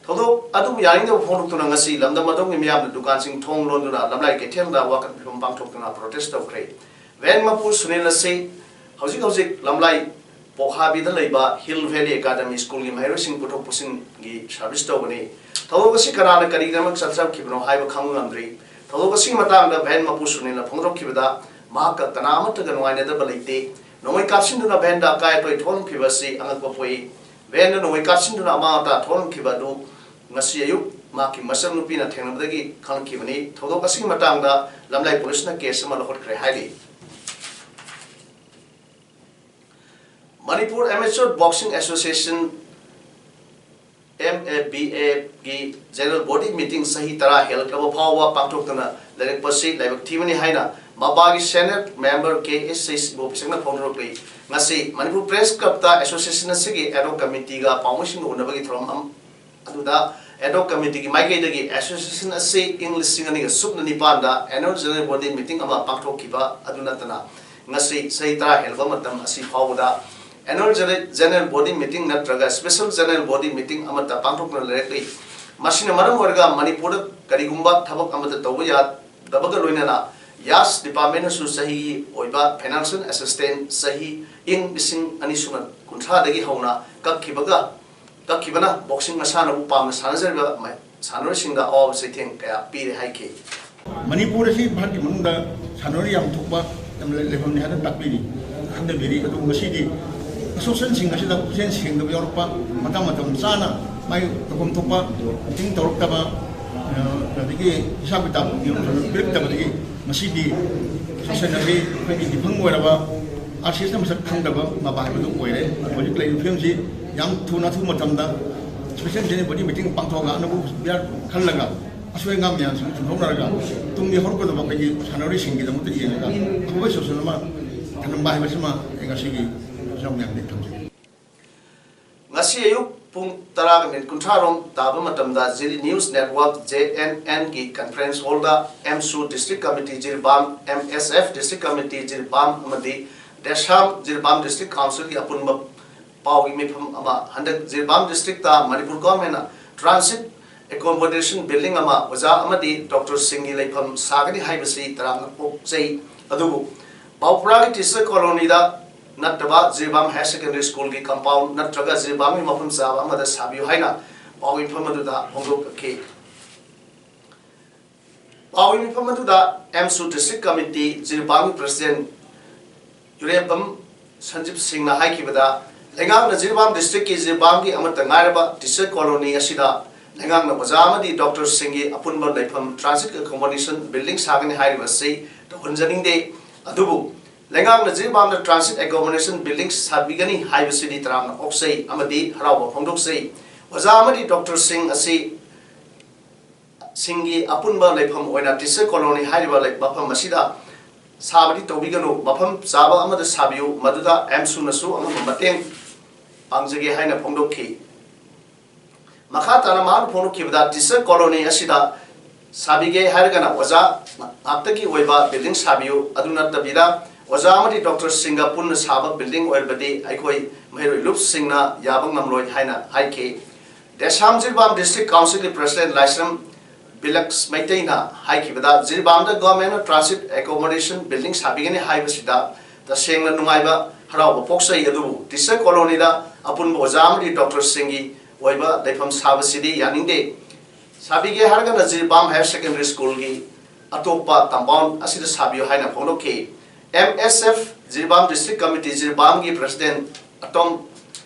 ꯊꯧꯗꯣꯛ ꯑꯗꯨꯕꯨ ꯌꯥꯅꯤꯡꯗꯕ ꯐꯣꯡꯗꯣꯛꯇꯨꯅ ꯉꯁꯤ ꯂꯝꯗꯝ ꯑꯗꯨꯒꯤ ꯃꯤꯌꯥꯝꯅ ꯗꯨꯀꯥꯟꯁꯤꯡ ꯊꯣꯡ ꯂꯣꯟꯗꯨꯅ ꯂꯝꯂꯥꯏ ꯀꯩꯊꯦꯜꯗ ꯋꯥꯀꯠ ꯃꯤꯐꯝ ꯄꯥꯡꯊꯣꯛꯇꯨꯅ protest ꯇꯧꯈ꯭ꯔꯦ꯫ Van ꯃꯄꯨ ꯁꯨꯅꯤꯜ ꯑꯁꯤ ꯍꯧꯖꯤꯛ ꯍꯧꯖꯤꯛ ꯂꯝꯂꯥꯏ ꯄꯣꯍꯥꯕꯤꯗ ꯂꯩꯕ Hill Valley Academy School ꯒꯤ ꯃꯍꯩꯔꯣꯏꯁꯤꯡ ꯄꯨꯊꯣꯛ ꯄꯨꯁꯤꯟꯒꯤ service ꯇꯧꯕꯅꯤ꯫ ꯊꯧꯗꯣꯛ ꯑꯁꯤ ꯀꯅꯥꯅ ꯀꯔꯤꯒꯤꯗꯃꯛ ꯆꯠꯊꯔꯛꯈꯤꯕꯅꯣ ꯍꯥꯏꯕ ꯈꯪꯕ ꯉꯝꯗ꯭ꯔꯤ꯫ ꯊꯧꯗꯣꯛ ꯑꯁꯤꯒꯤ ꯃꯇꯥꯡꯗ van ꯃꯄꯨ ꯁꯨꯅꯤꯜꯅ ꯐꯣꯡꯗꯣꯛꯈꯤꯕꯗ, ꯃꯍꯥꯛꯀ ꯀꯅꯥ ꯑꯃꯠꯇꯒ ꯅꯨꯡꯉꯥꯏꯅꯗꯕ ꯂꯩꯇꯦ꯫ ꯅꯣꯡꯃꯩ ꯀꯥꯞꯁꯤꯟꯗꯨꯅ van ꯗ ꯑꯀꯥꯏ ꯑꯇꯣꯏ ꯊꯣꯛꯍꯟꯈꯤꯕ ꯑꯁꯤ ꯑꯉꯛꯄ ꯄꯣꯛꯏ꯫ Van ꯗ ꯅꯣꯡꯃꯩ ꯀꯥꯞꯁꯤꯟꯗꯨꯅ ꯑꯃꯥꯡ ꯑꯇꯥ ꯊꯣꯛꯍꯟꯈꯤꯕ ꯑꯗꯨ ꯉꯁꯤ ꯑꯌꯨꯛ ꯃꯍꯥꯛꯀꯤ ꯃꯆꯟꯅꯨꯄꯤꯅ ꯊꯦꯡꯅꯕꯗꯒꯤ ꯈꯪꯂꯛꯈꯤꯕꯅꯤ꯫ ꯊꯧꯗꯣꯛ ꯑꯁꯤꯒꯤ ꯃꯇꯥꯡꯗ ꯂꯝꯂꯥꯏ police ꯅ case ꯑꯃ ꯂꯧꯈꯠꯈ꯭ꯔꯦ ꯍꯥꯏꯔꯤ꯫ Manipur Amateur Boxing Association, M A B A, ꯒꯤ general body meeting ꯆꯍꯤ ꯇꯔꯥ ꯍꯦꯜꯂꯛꯂꯕ ꯐꯥꯎꯕ ꯄꯥꯡꯊꯣꯛꯇꯅ ꯂꯩꯔꯛꯄꯁꯤ ꯂꯥꯏꯕꯛ ꯊꯤꯕꯅꯤ ꯍꯥꯏꯅ ꯃꯄꯥꯒꯤ senior member K S H ꯏꯕꯣꯕꯤꯁꯪꯅ ꯐꯣꯡꯗꯣꯔꯛꯂꯤ꯫ ꯉꯁꯤ ꯃꯅꯤꯄꯨꯔ Press Club ꯇ association ꯑꯁꯤꯒꯤ ad hoc committee ꯒ ꯄꯥꯎꯃꯤꯁꯤꯡꯒ ꯎꯅꯕꯒꯤ ꯊꯧꯔꯝ ꯑꯃ ꯑꯗꯨꯗ ad hoc committee ꯒꯤ ꯃꯥꯏꯀꯩꯗꯒꯤ association ꯑꯁꯤ ꯏꯪ ꯂꯤꯁꯤꯡ ꯑꯅꯤꯒ ꯁꯨꯞꯅ ꯅꯤꯄꯥꯟꯗ annual general body meeting ꯑꯃ ꯄꯥꯡꯊꯣꯛꯈꯤꯕ ꯑꯗꯨ ꯅꯠꯇꯅ, ꯉꯁꯤ ꯆꯍꯤ ꯇꯔꯥ ꯍꯦꯜꯂꯕ ꯃꯇꯝ ꯑꯁꯤ ꯐꯥꯎꯕꯗ annual general body meeting ꯅꯠꯇ꯭ꯔꯒ special general body meeting ꯑꯃꯠꯇ ꯄꯥꯡꯊꯣꯛꯇꯨꯅ ꯂꯩꯔꯛꯂꯤ꯫ ꯃꯁꯤꯅ ꯃꯔꯝ ꯑꯣꯏꯔꯒ ꯃꯅꯤꯄꯨꯔꯗ ꯀꯔꯤꯒꯨꯝꯕ ꯊꯕꯛ ꯑꯃꯠꯇ ꯇꯧꯕ ꯌꯥꯗꯕꯒ ꯂꯣꯏꯅꯅ ꯌꯥꯁ department ꯅꯁꯨ ꯆꯍꯤꯒꯤ ꯑꯣꯏꯕ financial assistance ꯆꯍꯤ ꯏꯪ ꯂꯤꯁꯤꯡ ꯑꯅꯤ ꯁꯨꯞꯅ ꯀꯨꯟꯊ꯭ꯔꯥꯗꯒꯤ ꯍꯧꯅ ꯀꯛꯈꯤꯕꯒ ꯀꯛꯈꯤꯕꯅ boxing ꯃꯁꯥꯟꯅꯕꯨ ꯄꯥꯝꯅ ꯁꯥꯟꯅꯖꯔꯤꯕ ꯃ-, ꯁꯥꯟꯅꯔꯣꯏꯁꯤꯡꯗ ꯑꯋꯥꯕ ꯆꯩꯊꯦꯡ ꯀꯌꯥ ꯄꯤꯔꯦ ꯍꯥꯏꯈꯤ꯫ ꯃꯅꯤꯄꯨꯔ ꯑꯁꯤ ꯚꯥꯔꯠꯀꯤ ꯃꯅꯨꯡꯗ ꯁꯥꯟꯅꯔꯣꯏ ꯌꯥꯝ ꯊꯣꯛꯄ ꯌꯥꯝ ꯂꯩ-, ꯂꯩꯐꯝꯅꯤ ꯍꯥꯏꯅ ꯇꯥꯛꯄꯤꯔꯤ, ꯈꯪꯅꯕꯤꯔꯤ꯫ ꯑꯗꯨꯕꯨ ꯉꯁꯤꯗꯤ association ꯁꯤꯡ ꯑꯁꯤꯗ ꯄꯨꯛꯆꯦꯜ ꯁꯦꯡꯗꯕ ꯌꯥꯎꯔꯛꯄ, ꯃꯇꯥꯡ ꯃꯇꯝ ꯆꯥꯅ ꯃꯥꯒꯤ ꯇꯧꯐꯝ ꯊꯣꯛꯄ meeting ꯇꯧꯔꯛꯇꯕ, ꯑ, ꯑꯗꯒꯤ ꯍꯤꯁꯥꯞ ꯀꯤꯇꯥꯕ ꯄꯤꯔꯛꯇꯕꯗꯒꯤ ꯉꯁꯤꯗꯤ association ꯑꯁꯤ ꯑꯩꯈꯣꯏꯒꯤ defunct ꯑꯣꯏꯔꯕ ꯑꯥꯔ ꯁꯤ ꯑꯦꯁꯅ ꯃꯁꯛ ꯈꯪꯗꯕ ꯃꯄꯥ ꯍꯥꯏꯕꯗꯨ ꯑꯣꯏꯔꯦ꯫ ꯍꯧꯖꯤꯛ ꯂꯩꯔꯤꯕ ꯐꯤꯕꯝꯁꯤ ꯌꯥꯝ ꯊꯨꯅ, ꯑꯊꯨꯕ ꯃꯇꯝꯗ special body meeting ꯄꯥꯡꯊꯣꯛꯑꯒ ꯑꯅꯧꯕ ꯈꯜꯂꯒ ꯑꯁꯣꯏ ꯑꯉꯥꯝ ꯃꯌꯥꯝꯁꯤꯡ ꯆꯨꯝꯊꯣꯛꯅꯔꯒ ꯇꯨꯡꯒꯤ ꯍꯧꯔꯛꯀꯗꯕ ꯑꯩꯈꯣꯏꯒꯤ ꯁꯥꯟꯅꯔꯣꯏꯁꯤꯡꯒꯤꯗꯃꯛꯇ ꯌꯦꯡꯉꯒ ꯑꯐꯕ solution ꯑꯃ ꯊꯝꯂꯝꯕ ꯍꯥꯏꯕꯁꯤꯃ ꯑꯩ ꯉꯁꯤꯒꯤ ꯏꯆꯥꯎ ꯃꯌꯥꯝꯗ ꯊꯝꯖꯒꯦ꯫ ꯉꯁꯤ ꯑꯌꯨꯛ ꯄꯨꯡ ꯇꯔꯥꯒ ꯃꯤꯅꯤꯠ ꯀꯨꯟꯊ꯭ꯔꯥ ꯔꯣꯝ ꯇꯥꯕ ꯃꯇꯝꯗ ꯖꯤꯔꯤ News Network, JNN ꯒꯤ conference hall ꯗ ꯑꯦꯝꯁꯨ District Committee Jiribam, MSF District Committee Jiribam ꯑꯃꯗꯤ ꯗꯦꯁꯥꯝ ꯖꯤꯔꯤꯕꯥꯝ District Council ꯒꯤ ꯑꯄꯨꯟꯕ ꯄꯥꯎꯒꯤ ꯃꯤꯐꯝ ꯑꯃ, ꯍꯟꯗꯛ ꯖꯤꯔꯤꯕꯥꯝ district ꯇ ꯃꯅꯤꯄꯨꯔ government ꯅ transit accommodation building ꯑꯃ ꯑꯣꯖꯥ ꯑꯃꯗꯤ doctor ꯁꯤꯡꯒꯤ ꯂꯩꯐꯝ ꯁꯥꯒꯅꯤ ꯍꯥꯏꯕꯁꯤ ꯇꯔꯥꯝꯅ ꯑꯣꯛꯆꯩ꯫ ꯑꯗꯨꯕꯨ ꯕꯥꯎꯄꯨꯔꯥꯒꯤ teacher colony ꯗ ꯅꯠꯇꯕ ꯖꯤꯔꯤꯕꯥꯝ Higher Secondary School ꯒꯤ compound ꯅꯠꯇ꯭ꯔꯒ ꯖꯤꯔꯤꯕꯥꯝꯒꯤ ꯃꯐꯝ ꯆꯥꯕ ꯑꯃꯗ ꯁꯥꯕꯤꯌꯨ ꯍꯥꯏꯅ ꯄꯥꯎ ꯃꯤꯐꯝ ꯑꯗꯨꯗ ꯐꯣꯡꯗꯣꯛꯈꯤ꯫ ꯄꯥꯎ ꯃꯤꯐꯝ ꯑꯗꯨꯗ ꯑꯦꯝꯁꯨ District Committee ꯖꯤꯔꯤꯕꯥꯝꯒꯤ President ꯌꯨꯔꯦꯝꯕꯝ ꯁꯟꯖꯤꯞ ꯁꯤꯡꯅ ꯍꯥꯏꯈꯤꯕꯗ, ꯂꯩꯉꯥꯛꯅ ꯖꯤꯔꯤꯕꯥꯝ district ꯀꯤ ꯖꯤꯔꯤꯕꯥꯝꯒꯤ ꯑꯃꯠꯇ ꯉꯥꯏꯔꯕ teacher colony ꯑꯁꯤꯗ ꯂꯩꯉꯥꯛꯅ ꯑꯣꯖꯥ ꯑꯃꯗꯤ doctor ꯁꯤꯡꯒꯤ ꯑꯄꯨꯟꯕ ꯂꯩꯐꯝ transit accommodation building ꯁꯥꯒꯅꯤ ꯍꯥꯏꯔꯤꯕ ꯑꯁꯤ ꯇꯧꯍꯟꯖꯅꯤꯡꯗꯦ꯫ ꯑꯗꯨꯕꯨ ꯂꯩꯉꯥꯛꯅ ꯖꯤꯔꯤꯕꯥꯝꯗ transit accommodation building ꯁꯥꯕꯤꯒꯅꯤ ꯍꯥꯏꯕꯁꯤꯗꯤ ꯇꯔꯥꯝꯅ ꯑꯣꯛꯆꯩ ꯑꯃꯗꯤ ꯍꯔꯥꯎꯕ ꯐꯣꯡꯗꯣꯛꯆꯩ꯫ ꯑꯣꯖꯥ ꯑꯃꯗꯤ doctor ꯁꯤꯡ ꯑꯁꯤ ꯁꯤꯡꯒꯤ ꯑꯄꯨꯟꯕ ꯂꯩꯐꯝ ꯑꯣꯏꯅ teacher colony ꯍꯥꯏꯔꯤꯕ ꯂꯩ-, ꯃꯐꯝ ꯑꯁꯤꯗ ꯁꯥꯕꯗꯤ ꯇꯧꯕꯤꯒꯅꯨ, ꯃꯐꯝ ꯆꯥꯕ ꯑꯃꯗ ꯁꯥꯕꯤꯌꯨ, ꯃꯗꯨꯗ ꯑꯦꯝꯁꯨꯅꯁꯨ ꯑꯉꯝꯕ ꯃꯇꯦꯡ ꯄꯥꯡꯖꯒꯦ ꯍꯥꯏꯅ ꯐꯣꯡꯗꯣꯛꯈꯤ꯫ ꯃꯈꯥ ꯇꯥꯅ ꯃꯍꯥꯛꯅ ꯐꯣꯡꯗꯣꯛꯈꯤꯕꯗ, teacher colony ꯑꯁꯤꯗ ꯁꯥꯕꯤꯒꯦ ꯍꯥꯏꯔꯒꯅ ꯑꯣꯖꯥ ꯉꯥꯛꯇꯒꯤ ꯑꯣꯏꯕ building ꯁꯥꯕꯤꯌꯨ, ꯑꯗꯨ ꯅꯠꯇꯕꯤꯗ ꯑꯣꯖꯥ ꯑꯃꯗꯤ doctor ꯁꯤꯡꯒ ꯄꯨꯟꯅ ꯁꯥꯕ building ꯑꯣꯏꯔꯕꯗꯤ ꯑꯩꯈꯣꯏ ꯃꯍꯩꯔꯣꯏ ꯂꯨꯞꯁꯤꯡꯅ ꯌꯥꯕ ꯉꯝꯂꯣꯏ ꯍꯥꯏꯅ ꯍꯥꯏꯈꯤ꯫ ꯗꯦꯁꯥꯝ ꯖꯤꯔꯤꯕꯥꯝ District Council ꯒꯤ President ꯂꯥꯏꯁ꯭ꯔꯝ ꯕꯤꯂꯛꯁ ꯃꯩꯇꯩꯅ ꯍꯥꯏꯈꯤꯕꯗ, ꯖꯤꯔꯤꯕꯥꯝꯗ government ꯅ transit accommodation building ꯁꯥꯕꯤꯒꯅꯤ ꯍꯥꯏꯕꯁꯤꯗ ꯇꯁꯦꯡꯅ ꯅꯨꯡꯉꯥꯏꯕ, ꯍꯔꯥꯎꯕ ꯄꯣꯛꯆꯩ, ꯑꯗꯨꯕꯨ teacher colony ꯗ ꯑꯄꯨꯟꯕ ꯑꯣꯖꯥ ꯑꯃꯗꯤ doctor ꯁꯤꯡꯒꯤ ꯑꯣꯏꯕ ꯂꯩꯐꯝ ꯁꯥꯕꯁꯤꯗꯤ ꯌꯥꯅꯤꯡꯗꯦ꯫ ꯁꯥꯕꯤꯒꯦ ꯍꯥꯏꯔꯒꯅ ꯖꯤꯔꯤꯕꯥꯝ Higher Secondary School ꯒꯤ ꯑꯇꯣꯞꯄ compound ꯑꯁꯤꯗ ꯁꯥꯕꯤꯌꯨ ꯍꯥꯏꯅ ꯐꯣꯡꯗꯣꯛꯈꯤ꯫ M S F Jiribam District Committee ꯖꯤꯔꯤꯕꯥꯝꯒꯤ President ꯑꯇꯣꯝ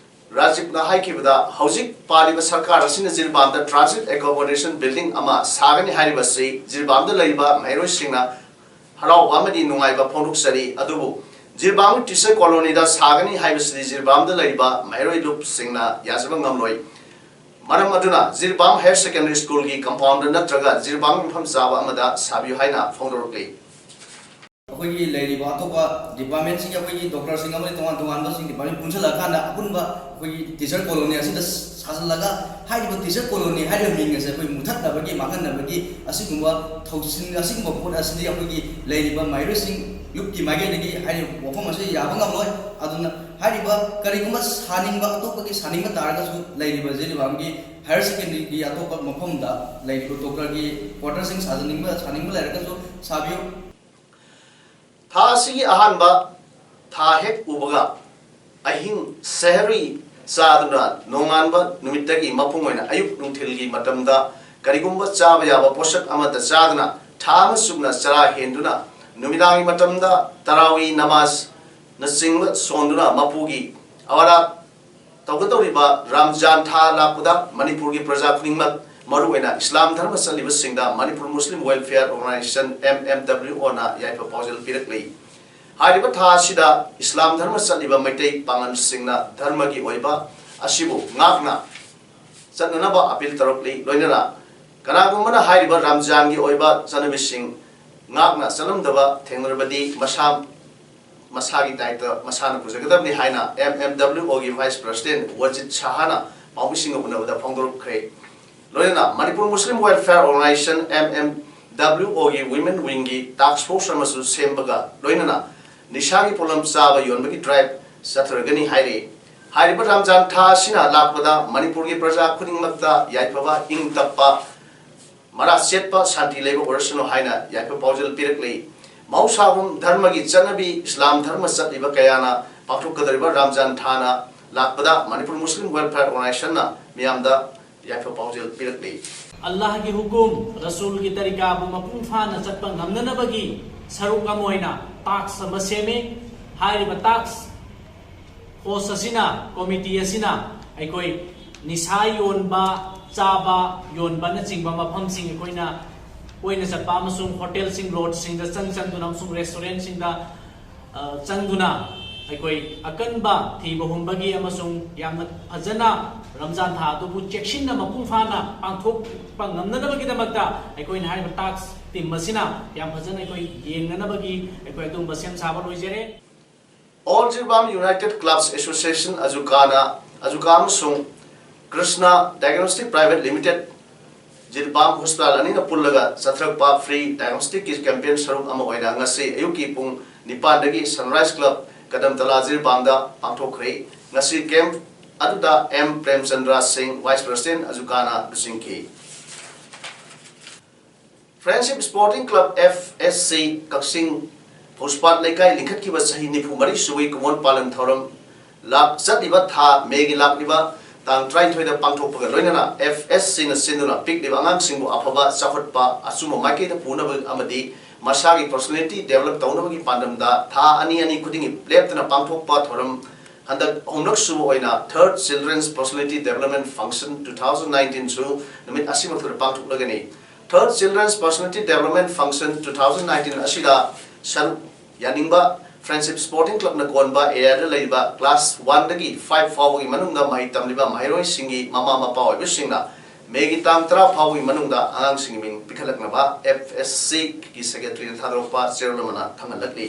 ꯔꯥꯖꯤꯕꯅ ꯍꯥꯏꯈꯤꯕꯗ, ꯍꯧꯖꯤꯛ ꯄꯥꯜꯂꯤꯕ ꯁꯔꯀꯥꯔ ꯑꯁꯤꯅ ꯖꯤꯔꯤꯕꯥꯝꯗ transit accommodation building ꯑꯃ ꯁꯥꯒꯅꯤ ꯍꯥꯏꯔꯤꯕꯁꯤ ꯖꯤꯔꯤꯕꯥꯝꯗ ꯂꯩꯔꯤꯕ ꯃꯍꯩꯔꯣꯏꯁꯤꯡꯅ ꯍꯔꯥꯎꯕ ꯑꯃꯗꯤ ꯅꯨꯡꯉꯥꯏꯕ ꯐꯣꯡꯗꯣꯛꯆꯔꯤ꯫ ꯑꯗꯨꯕꯨ ꯖꯤꯔꯤꯕꯥꯝ ꯇꯤꯆꯔ ꯀꯣꯂꯣꯅꯤꯗ ꯁꯥꯒꯅꯤ ꯍꯥꯏꯕꯁꯤꯗꯤ ꯖꯤꯔꯤꯕꯥꯝꯗ ꯂꯩꯔꯤꯕ ꯃꯍꯩꯔꯣꯏ ꯂꯨꯞꯁꯤꯡꯅ ꯌꯥꯖꯕ ꯉꯝꯂꯣꯏ꯫ ꯃꯔꯝ ꯑꯗꯨꯅ ꯖꯤꯔꯤꯕꯥꯝ ꯍꯥꯌꯔ ꯁꯦꯀꯦꯟꯗꯔꯤ ꯁ꯭ꯀꯨꯜꯒꯤ ꯀꯝꯄꯥꯎꯟꯗ ꯅꯠꯇ꯭ꯔꯒ ꯖꯤꯔꯤꯕꯥꯝꯒꯤ ꯃꯐꯝ ꯆꯥꯕ ꯑꯃꯗ ꯁꯥꯕꯤꯌꯨ ꯍꯥꯏꯅ ꯐꯣꯡꯗꯣꯔꯛꯂꯤ꯫ ꯑꯩꯈꯣꯏꯒꯤ ꯂꯩꯔꯤꯕ ꯑꯇꯣꯞꯄ ꯗꯤꯄꯥꯔꯠꯃꯦꯟꯁꯤꯡꯒꯤ ꯑꯩꯈꯣꯏꯒꯤ ꯗꯣꯛꯇꯔꯁꯤꯡ ꯑꯃꯗꯤ ꯇꯣꯉꯥꯟ ꯇꯣꯉꯥꯟꯕꯁꯤꯡ ꯗꯤꯄꯥꯔꯠꯃꯦꯟ ꯄꯨꯟꯁꯤꯜꯂꯛꯑꯀꯥꯟꯗ ꯑꯄꯨꯟꯕ ꯑꯩꯈꯣꯏꯒꯤ ꯇꯤꯆꯔ ꯀꯣꯂꯣꯅꯤ ꯑꯁꯤꯗ ꯁꯥꯖꯤꯜꯂꯒ ꯍꯥꯏꯔꯤꯕ ꯇꯤꯆꯔ ꯀꯣꯂꯣꯅꯤ ꯍꯥꯏꯔꯤꯕ ꯃꯤꯡ ꯑꯁꯦ ꯑꯩꯈꯣꯏ ꯃꯨꯊꯠꯅꯕꯒꯤ, ꯃꯥꯡꯍꯟꯅꯕꯒꯤ ꯑꯁꯤꯒꯨꯝꯕ ꯊꯧꯁꯤꯜ, ꯑꯁꯤꯒꯨꯝꯕ ꯄꯣꯠ ꯑꯁꯤꯗꯤ ꯑꯩꯈꯣꯏꯒꯤ ꯂꯩꯔꯤꯕ ꯃꯍꯩꯔꯣꯏꯁꯤꯡ ꯂꯨꯞꯀꯤ ꯃꯥꯏꯀꯩꯗꯒꯤ ꯍꯥꯏꯔꯤꯕ ꯋꯥꯐꯝ ꯑꯁꯤ ꯌꯥꯕ ꯉꯝꯂꯣꯏ꯫ ꯑꯗꯨꯅ ꯍꯥꯏꯔꯤꯕ ꯀꯔꯤꯒꯨꯝꯕ ꯁꯥꯅꯤꯡꯕ, ꯑꯇꯣꯞꯄꯒꯤ ꯁꯥꯅꯤꯡꯕ ꯇꯥꯔꯒꯁꯨ ꯂꯩꯔꯤꯕ ꯖꯤꯔꯤꯕꯥꯝꯒꯤ ꯍꯥꯌꯔ ꯁꯦꯀꯦꯟꯗꯔꯤꯒꯤ ꯑꯇꯣꯞꯄ ꯃꯐꯝꯗ ꯂꯩꯔꯤꯕ ꯗꯣꯛꯇꯔꯒꯤ ꯀ꯭ꯋꯥꯇꯔꯁꯤꯡ ꯁꯥꯖꯅꯤꯡꯕ, ꯁꯥꯅꯤꯡꯕ ꯂꯩꯔꯒꯁꯨ ꯁꯥꯕꯤꯌꯨ꯫ ꯊꯥ ꯑꯁꯤꯒꯤ ꯑꯍꯥꯟꯕ ꯊꯥ ꯍꯦꯛ ꯎꯕꯒ ꯑꯍꯤꯡ ꯁꯦꯍꯔꯤ ꯆꯥꯗꯨꯅ ꯅꯣꯡꯉꯥꯟꯕ ꯅꯨꯃꯤꯠꯇꯒꯤ ꯃꯄꯨꯡ ꯑꯣꯏꯅ ꯑꯌꯨꯛ ꯅꯨꯡꯊꯤꯜꯒꯤ ꯃꯇꯝꯗ ꯀꯔꯤꯒꯨꯝꯕ ꯆꯥꯕ ꯌꯥꯕ ꯄꯣꯠꯁꯛ ꯑꯃꯠꯇ ꯆꯥꯗꯅ ꯊꯥ ꯑꯃ ꯆꯨꯞꯅ ꯆꯔꯥ ꯍꯦꯟꯗꯨꯅ ꯅꯨꯃꯤꯗꯥꯡꯒꯤ ꯃꯇꯝꯗ ꯇꯔꯥꯋꯤ ꯅꯃꯥꯖꯅꯆꯤꯡꯕ ꯁꯣꯟꯗꯨꯅ ꯃꯄꯨꯒꯤ ꯑꯋꯥꯔꯥ ꯇꯧꯒꯗꯧꯔꯤꯕ ꯔꯝꯖꯥꯟ ꯊꯥ ꯂꯥꯛꯄꯗ ꯃꯅꯤꯄꯨꯔꯒꯤ ꯄ꯭ꯔꯖꯥ ꯈꯨꯗꯤꯡꯃꯛ, ꯃꯔꯨꯑꯣꯏꯅ ꯏꯁꯂꯥꯝ ꯙꯔꯃ ꯆꯠꯂꯤꯕꯁꯤꯡꯗ Manipur Muslim welfare organisation, M M W ꯑꯣꯅ ꯌꯥꯏꯐ ꯄꯥꯎꯖꯦꯜ ꯄꯤꯔꯛꯂꯤ꯫ ꯍꯥꯏꯔꯤꯕ ꯊꯥ ꯑꯁꯤꯗ ꯏꯁꯂꯥꯝ ꯙꯔꯃ ꯆꯠꯂꯤꯕ ꯃꯩꯇꯩ ꯄꯥꯉꯜꯁꯤꯡꯅ ꯙꯔꯃꯒꯤ ꯑꯣꯏꯕ ꯑꯁꯤꯕꯨ ꯉꯥꯛꯅ ꯆꯠꯅꯅꯕ ꯑꯄꯤꯜ ꯇꯧꯔꯛꯂꯤ꯫ ꯂꯣꯏꯅꯅ ꯀꯅꯥꯒꯨꯝꯕꯅ ꯍꯥꯏꯔꯤꯕ ꯔꯝꯖꯥꯟꯒꯤ ꯑꯣꯏꯕ ꯆꯠꯅꯕꯤꯁꯤꯡ ꯉꯥꯛꯅ ꯆꯠꯂꯝꯗꯕ ꯊꯦꯡꯅꯔꯕꯗꯤ ꯃꯁꯥ ꯃꯁꯥꯒꯤ ꯗꯥꯏꯇ ꯃꯁꯥꯅ ꯄꯨꯖꯒꯗꯕꯅꯤ ꯍꯥꯏꯅ ꯑꯦꯝ ꯑꯦꯝ ꯗꯕ꯭ꯂꯤꯎ ꯑꯣꯒꯤ ꯚꯥꯏꯁ ꯄ꯭ꯔꯁꯤꯗꯦꯟ ꯋꯥꯖꯤꯗ ꯁꯍꯥꯅ ꯄꯥꯎꯃꯤꯁꯤꯡꯒ ꯎꯅꯕꯗ ꯐꯣꯡꯗꯣꯔꯛꯈ꯭ꯔꯦ꯫ ꯂꯣꯏꯅꯅ Manipur Muslim welfare organisation, M M W ꯑꯣꯒꯤ ꯋꯤꯃꯦꯟ ꯋꯤꯡꯒꯤ ꯇꯥꯛꯁ ꯐꯣꯔꯁ ꯑꯃꯁꯨ ꯁꯦꯝꯕꯒ ꯂꯣꯏꯅꯅ ꯅꯤꯁꯥꯒꯤ ꯄꯣꯠꯂꯝ ꯆꯥꯕ ꯌꯣꯟꯕꯒꯤ ꯗ꯭ꯔꯥꯏꯚ ꯆꯠꯊꯔꯒꯅꯤ ꯍꯥꯏꯔꯤ꯫ ꯍꯥꯏꯔꯤꯕ ꯔꯝꯖꯥꯟ ꯊꯥ ꯑꯁꯤꯅ ꯂꯥꯛꯄꯗ ꯃꯅꯤꯄꯨꯔꯒꯤ ꯄ꯭ꯔꯖꯥ ꯈꯨꯗꯤꯡꯃꯛꯇ ꯌꯥꯏꯐꯕ, ꯏꯪ ꯇꯞꯄ, ꯃꯔꯥ ꯆꯦꯠꯄ ꯁꯥꯟꯇꯤ ꯂꯩꯕ ꯑꯣꯏꯔꯁꯅꯨ ꯍꯥꯏꯅ ꯌꯥꯏꯐ ꯄꯥꯎꯖꯦꯜ ꯄꯤꯔꯛꯂꯤ꯫ ꯃꯍꯧꯁꯥꯒꯨꯝ ꯙꯔꯃꯒꯤ ꯆꯠꯅꯕꯤ ꯏꯁꯂꯥꯝ ꯙꯔꯃ ꯆꯠꯂꯤꯕ ꯀꯌꯥꯅ ꯄꯥꯡꯊꯣꯛꯀꯗꯧꯔꯤꯕ ꯔꯝꯖꯥꯟ ꯊꯥꯅ ꯂꯥꯛꯄꯗ ꯃꯅꯤꯄꯨꯔ ꯃꯨꯁꯂꯤꯝ ꯋꯦꯜꯐꯤꯌꯔ ꯑꯣꯔꯒꯅꯥꯏꯖꯦꯁꯟꯅ ꯃꯤꯌꯥꯝꯗ ꯌꯥꯏꯐ ꯄꯥꯎꯖꯦꯜ ꯄꯤꯔꯛꯂꯤ꯫ ꯑꯜꯂꯥꯍꯒꯤ ꯍꯨꯀꯨꯝ, ꯔꯁꯨꯜꯒꯤ ꯇꯔꯤꯀꯥꯕꯨ ꯃꯄꯨꯡ ꯐꯥꯅ ꯆꯠꯄ ꯉꯝꯅꯅꯕꯒꯤ ꯁꯔꯨꯛ ꯑꯃ ꯑꯣꯏꯅ ꯇꯥꯛꯁ ꯑꯃ ꯁꯦꯝꯃꯤ꯫ ꯍꯥꯏꯔꯤꯕ ꯇꯥꯛꯁ ꯐꯣꯔꯁ ꯑꯁꯤꯅ, ꯀꯣꯃꯤꯇꯤ ꯑꯁꯤꯅ ꯑꯩꯈꯣꯏ ꯅꯤꯁꯥ ꯌꯣꯟꯕ, ꯆꯥꯕ, ꯌꯣꯟꯕꯅꯆꯤꯡꯕ ꯃꯐꯝꯁꯤꯡ ꯑꯩꯈꯣꯏꯅ ꯀꯣꯏꯅ ꯆꯠꯄ ꯑꯃꯁꯨꯡ ꯍꯣꯇꯦꯜꯁꯤꯡ, ꯂꯣꯖꯁꯤꯡꯗ ꯆꯪ ꯆꯪꯗꯨꯅ ꯑꯃꯁꯨꯡ ꯔꯦꯁꯇꯨꯔꯦꯟꯁꯤꯡꯗ ꯆꯪꯗꯨꯅ ꯑꯩꯈꯣꯏ ꯑꯀꯟꯕ ꯊꯤꯕ ꯍꯨꯝꯕꯒꯤ ꯑꯃꯁꯨꯡ ꯌꯥꯝꯅ ꯐꯖꯅ ꯔꯝꯖꯥꯟ ꯊꯥ ꯑꯗꯨꯕꯨ ꯆꯦꯛꯁꯤꯟꯅ ꯃꯄꯨꯡ ꯐꯥꯅ ꯄꯥꯡꯊꯣꯛꯄ ꯉꯝꯅꯅꯕꯒꯤꯗꯃꯛꯇ ꯑꯩꯈꯣꯏꯅ ꯍꯥꯏꯔꯤꯕ ꯇꯥꯛꯁ ꯇꯤꯝ ꯑꯁꯤꯅ ꯌꯥꯝ ꯐꯖꯅ ꯑꯩꯈꯣꯏ ꯌꯦꯡꯅꯅꯕꯒꯤ ꯑꯩꯈꯣꯏ ꯑꯗꯨꯒꯨꯝꯕ ꯁꯦꯝ ꯁꯥꯕ ꯂꯣꯏꯖꯔꯦ꯫ All Jiribam United Clubs Association, ꯑꯖꯨꯀꯥꯅ, ꯑꯖꯨꯀꯥ ꯑꯃꯁꯨꯡ Krishna diagnostic private limited, Jiribam hospital ꯑꯅꯤꯅ ꯄꯨꯜꯂꯒ ꯆꯠꯊꯔꯛꯄ ꯐ꯭ꯔꯤ ꯗꯥꯏꯒꯅꯣꯁꯇꯤꯛꯀꯤ ꯀꯦꯝꯄꯦꯟ ꯁꯔꯨꯛ ꯑꯃ ꯑꯣꯏꯅ ꯉꯁꯤ ꯑꯌꯨꯛꯀꯤ ꯄꯨꯡ ꯅꯤꯄꯥꯟꯗꯒꯤ ꯁꯟꯔꯥꯏꯁ ꯀ꯭ꯂꯕ, ꯀꯗꯝꯇꯂꯥ, ꯖꯤꯔꯤꯕꯥꯝꯗ ꯄꯥꯡꯊꯣꯛꯈ꯭ꯔꯦ꯫ ꯉꯁꯤ ꯀꯦꯝꯞ ꯑꯗꯨꯗ M Premchandra Singh, vice president, ꯑꯖꯨꯀꯥꯅ ꯂꯨꯆꯤꯡꯈꯤ꯫ Friendship Sporting Club, F S C, ꯀꯛꯆꯤꯡ ꯐꯧꯁꯄꯥꯠ ꯂꯩꯀꯥꯏ ꯂꯤꯡꯈꯠꯈꯤꯕ ꯆꯍꯤ ꯅꯤꯐꯨ ꯃꯔꯤ ꯁꯨꯕꯒꯤ ꯀꯨꯝꯑꯣꯟ ꯄꯥꯂꯟ ꯊꯧꯔꯝ ꯂꯥꯛ-, ꯆꯠꯂꯤꯕ ꯊꯥ ꯃꯦꯒꯤ ꯂꯥꯛꯂꯤꯕ ꯇꯥꯡ ꯇꯔꯥꯅꯤꯊꯣꯏꯗ ꯄꯥꯡꯊꯣꯛꯄꯒ ꯂꯣꯏꯅꯅ F S C ꯅ ꯁꯤꯟꯗꯨꯅ ꯄꯤꯛꯂꯤꯕ ꯑꯉꯥꯡꯁꯤꯡꯕꯨ ꯑꯐꯕ ꯆꯥꯎꯈꯠꯄ ꯑꯆꯨꯝꯕ ꯃꯥꯏꯀꯩꯗ ꯄꯨꯅꯕ ꯑꯃꯗꯤ ꯃꯁꯥꯒꯤ personality develop ꯇꯧꯅꯕꯒꯤ ꯄꯥꯟꯗꯝꯗ ꯊꯥ ꯑꯅꯤ ꯑꯅꯤ ꯈꯨꯗꯤꯡꯒꯤ ꯂꯦꯞꯇꯅ ꯄꯥꯡꯊꯣꯛꯄ ꯊꯧꯔꯝ ꯍꯟꯗꯛ ꯑꯍꯨꯝꯂꯛ ꯁꯨꯕ ꯑꯣꯏꯅ Third Children's Personality Development Function two thousand nineteen ꯁꯨ ꯅꯨꯃꯤꯠ ꯑꯁꯤꯃꯛꯇꯗ ꯄꯥꯡꯊꯣꯛꯂꯒꯅꯤ꯫ Third Children's Personality Development Function two thousand nineteen ꯑꯁꯤꯗ ꯁꯔꯨꯛ ꯌꯥꯅꯤꯡꯕ Friendship Sporting Club ꯅ ꯀꯣꯟꯕ ꯑꯦꯔꯤꯌꯥꯗ ꯂꯩꯔꯤꯕ ꯀ꯭ꯂꯥꯁ ꯋꯥꯟꯗꯒꯤ ꯐꯥꯏꯚ ꯐꯥꯎꯕꯒꯤ ꯃꯅꯨꯡꯗ ꯃꯍꯩ ꯇꯝꯂꯤꯕ ꯃꯍꯩꯔꯣꯏꯁꯤꯡꯒꯤ ꯃꯃꯥ ꯃꯄꯥ ꯑꯣꯏꯕꯁꯤꯡꯅ ꯃꯦꯒꯤ ꯇꯥꯡ ꯇꯔꯥ ꯐꯥꯎꯕꯒꯤ ꯃꯅꯨꯡꯗ ꯑꯉꯥꯡꯁꯤꯡꯒꯤ ꯃꯤꯡ ꯄꯤꯈꯠꯂꯛꯅꯕ F S C ꯒꯤ ꯁꯦꯀ꯭ꯔꯦꯇꯔꯤꯅ ꯊꯥꯗꯣꯔꯛꯄ ꯆꯦꯔꯣꯜ ꯑꯃꯅ ꯈꯪꯍꯜꯂꯛꯂꯤ꯫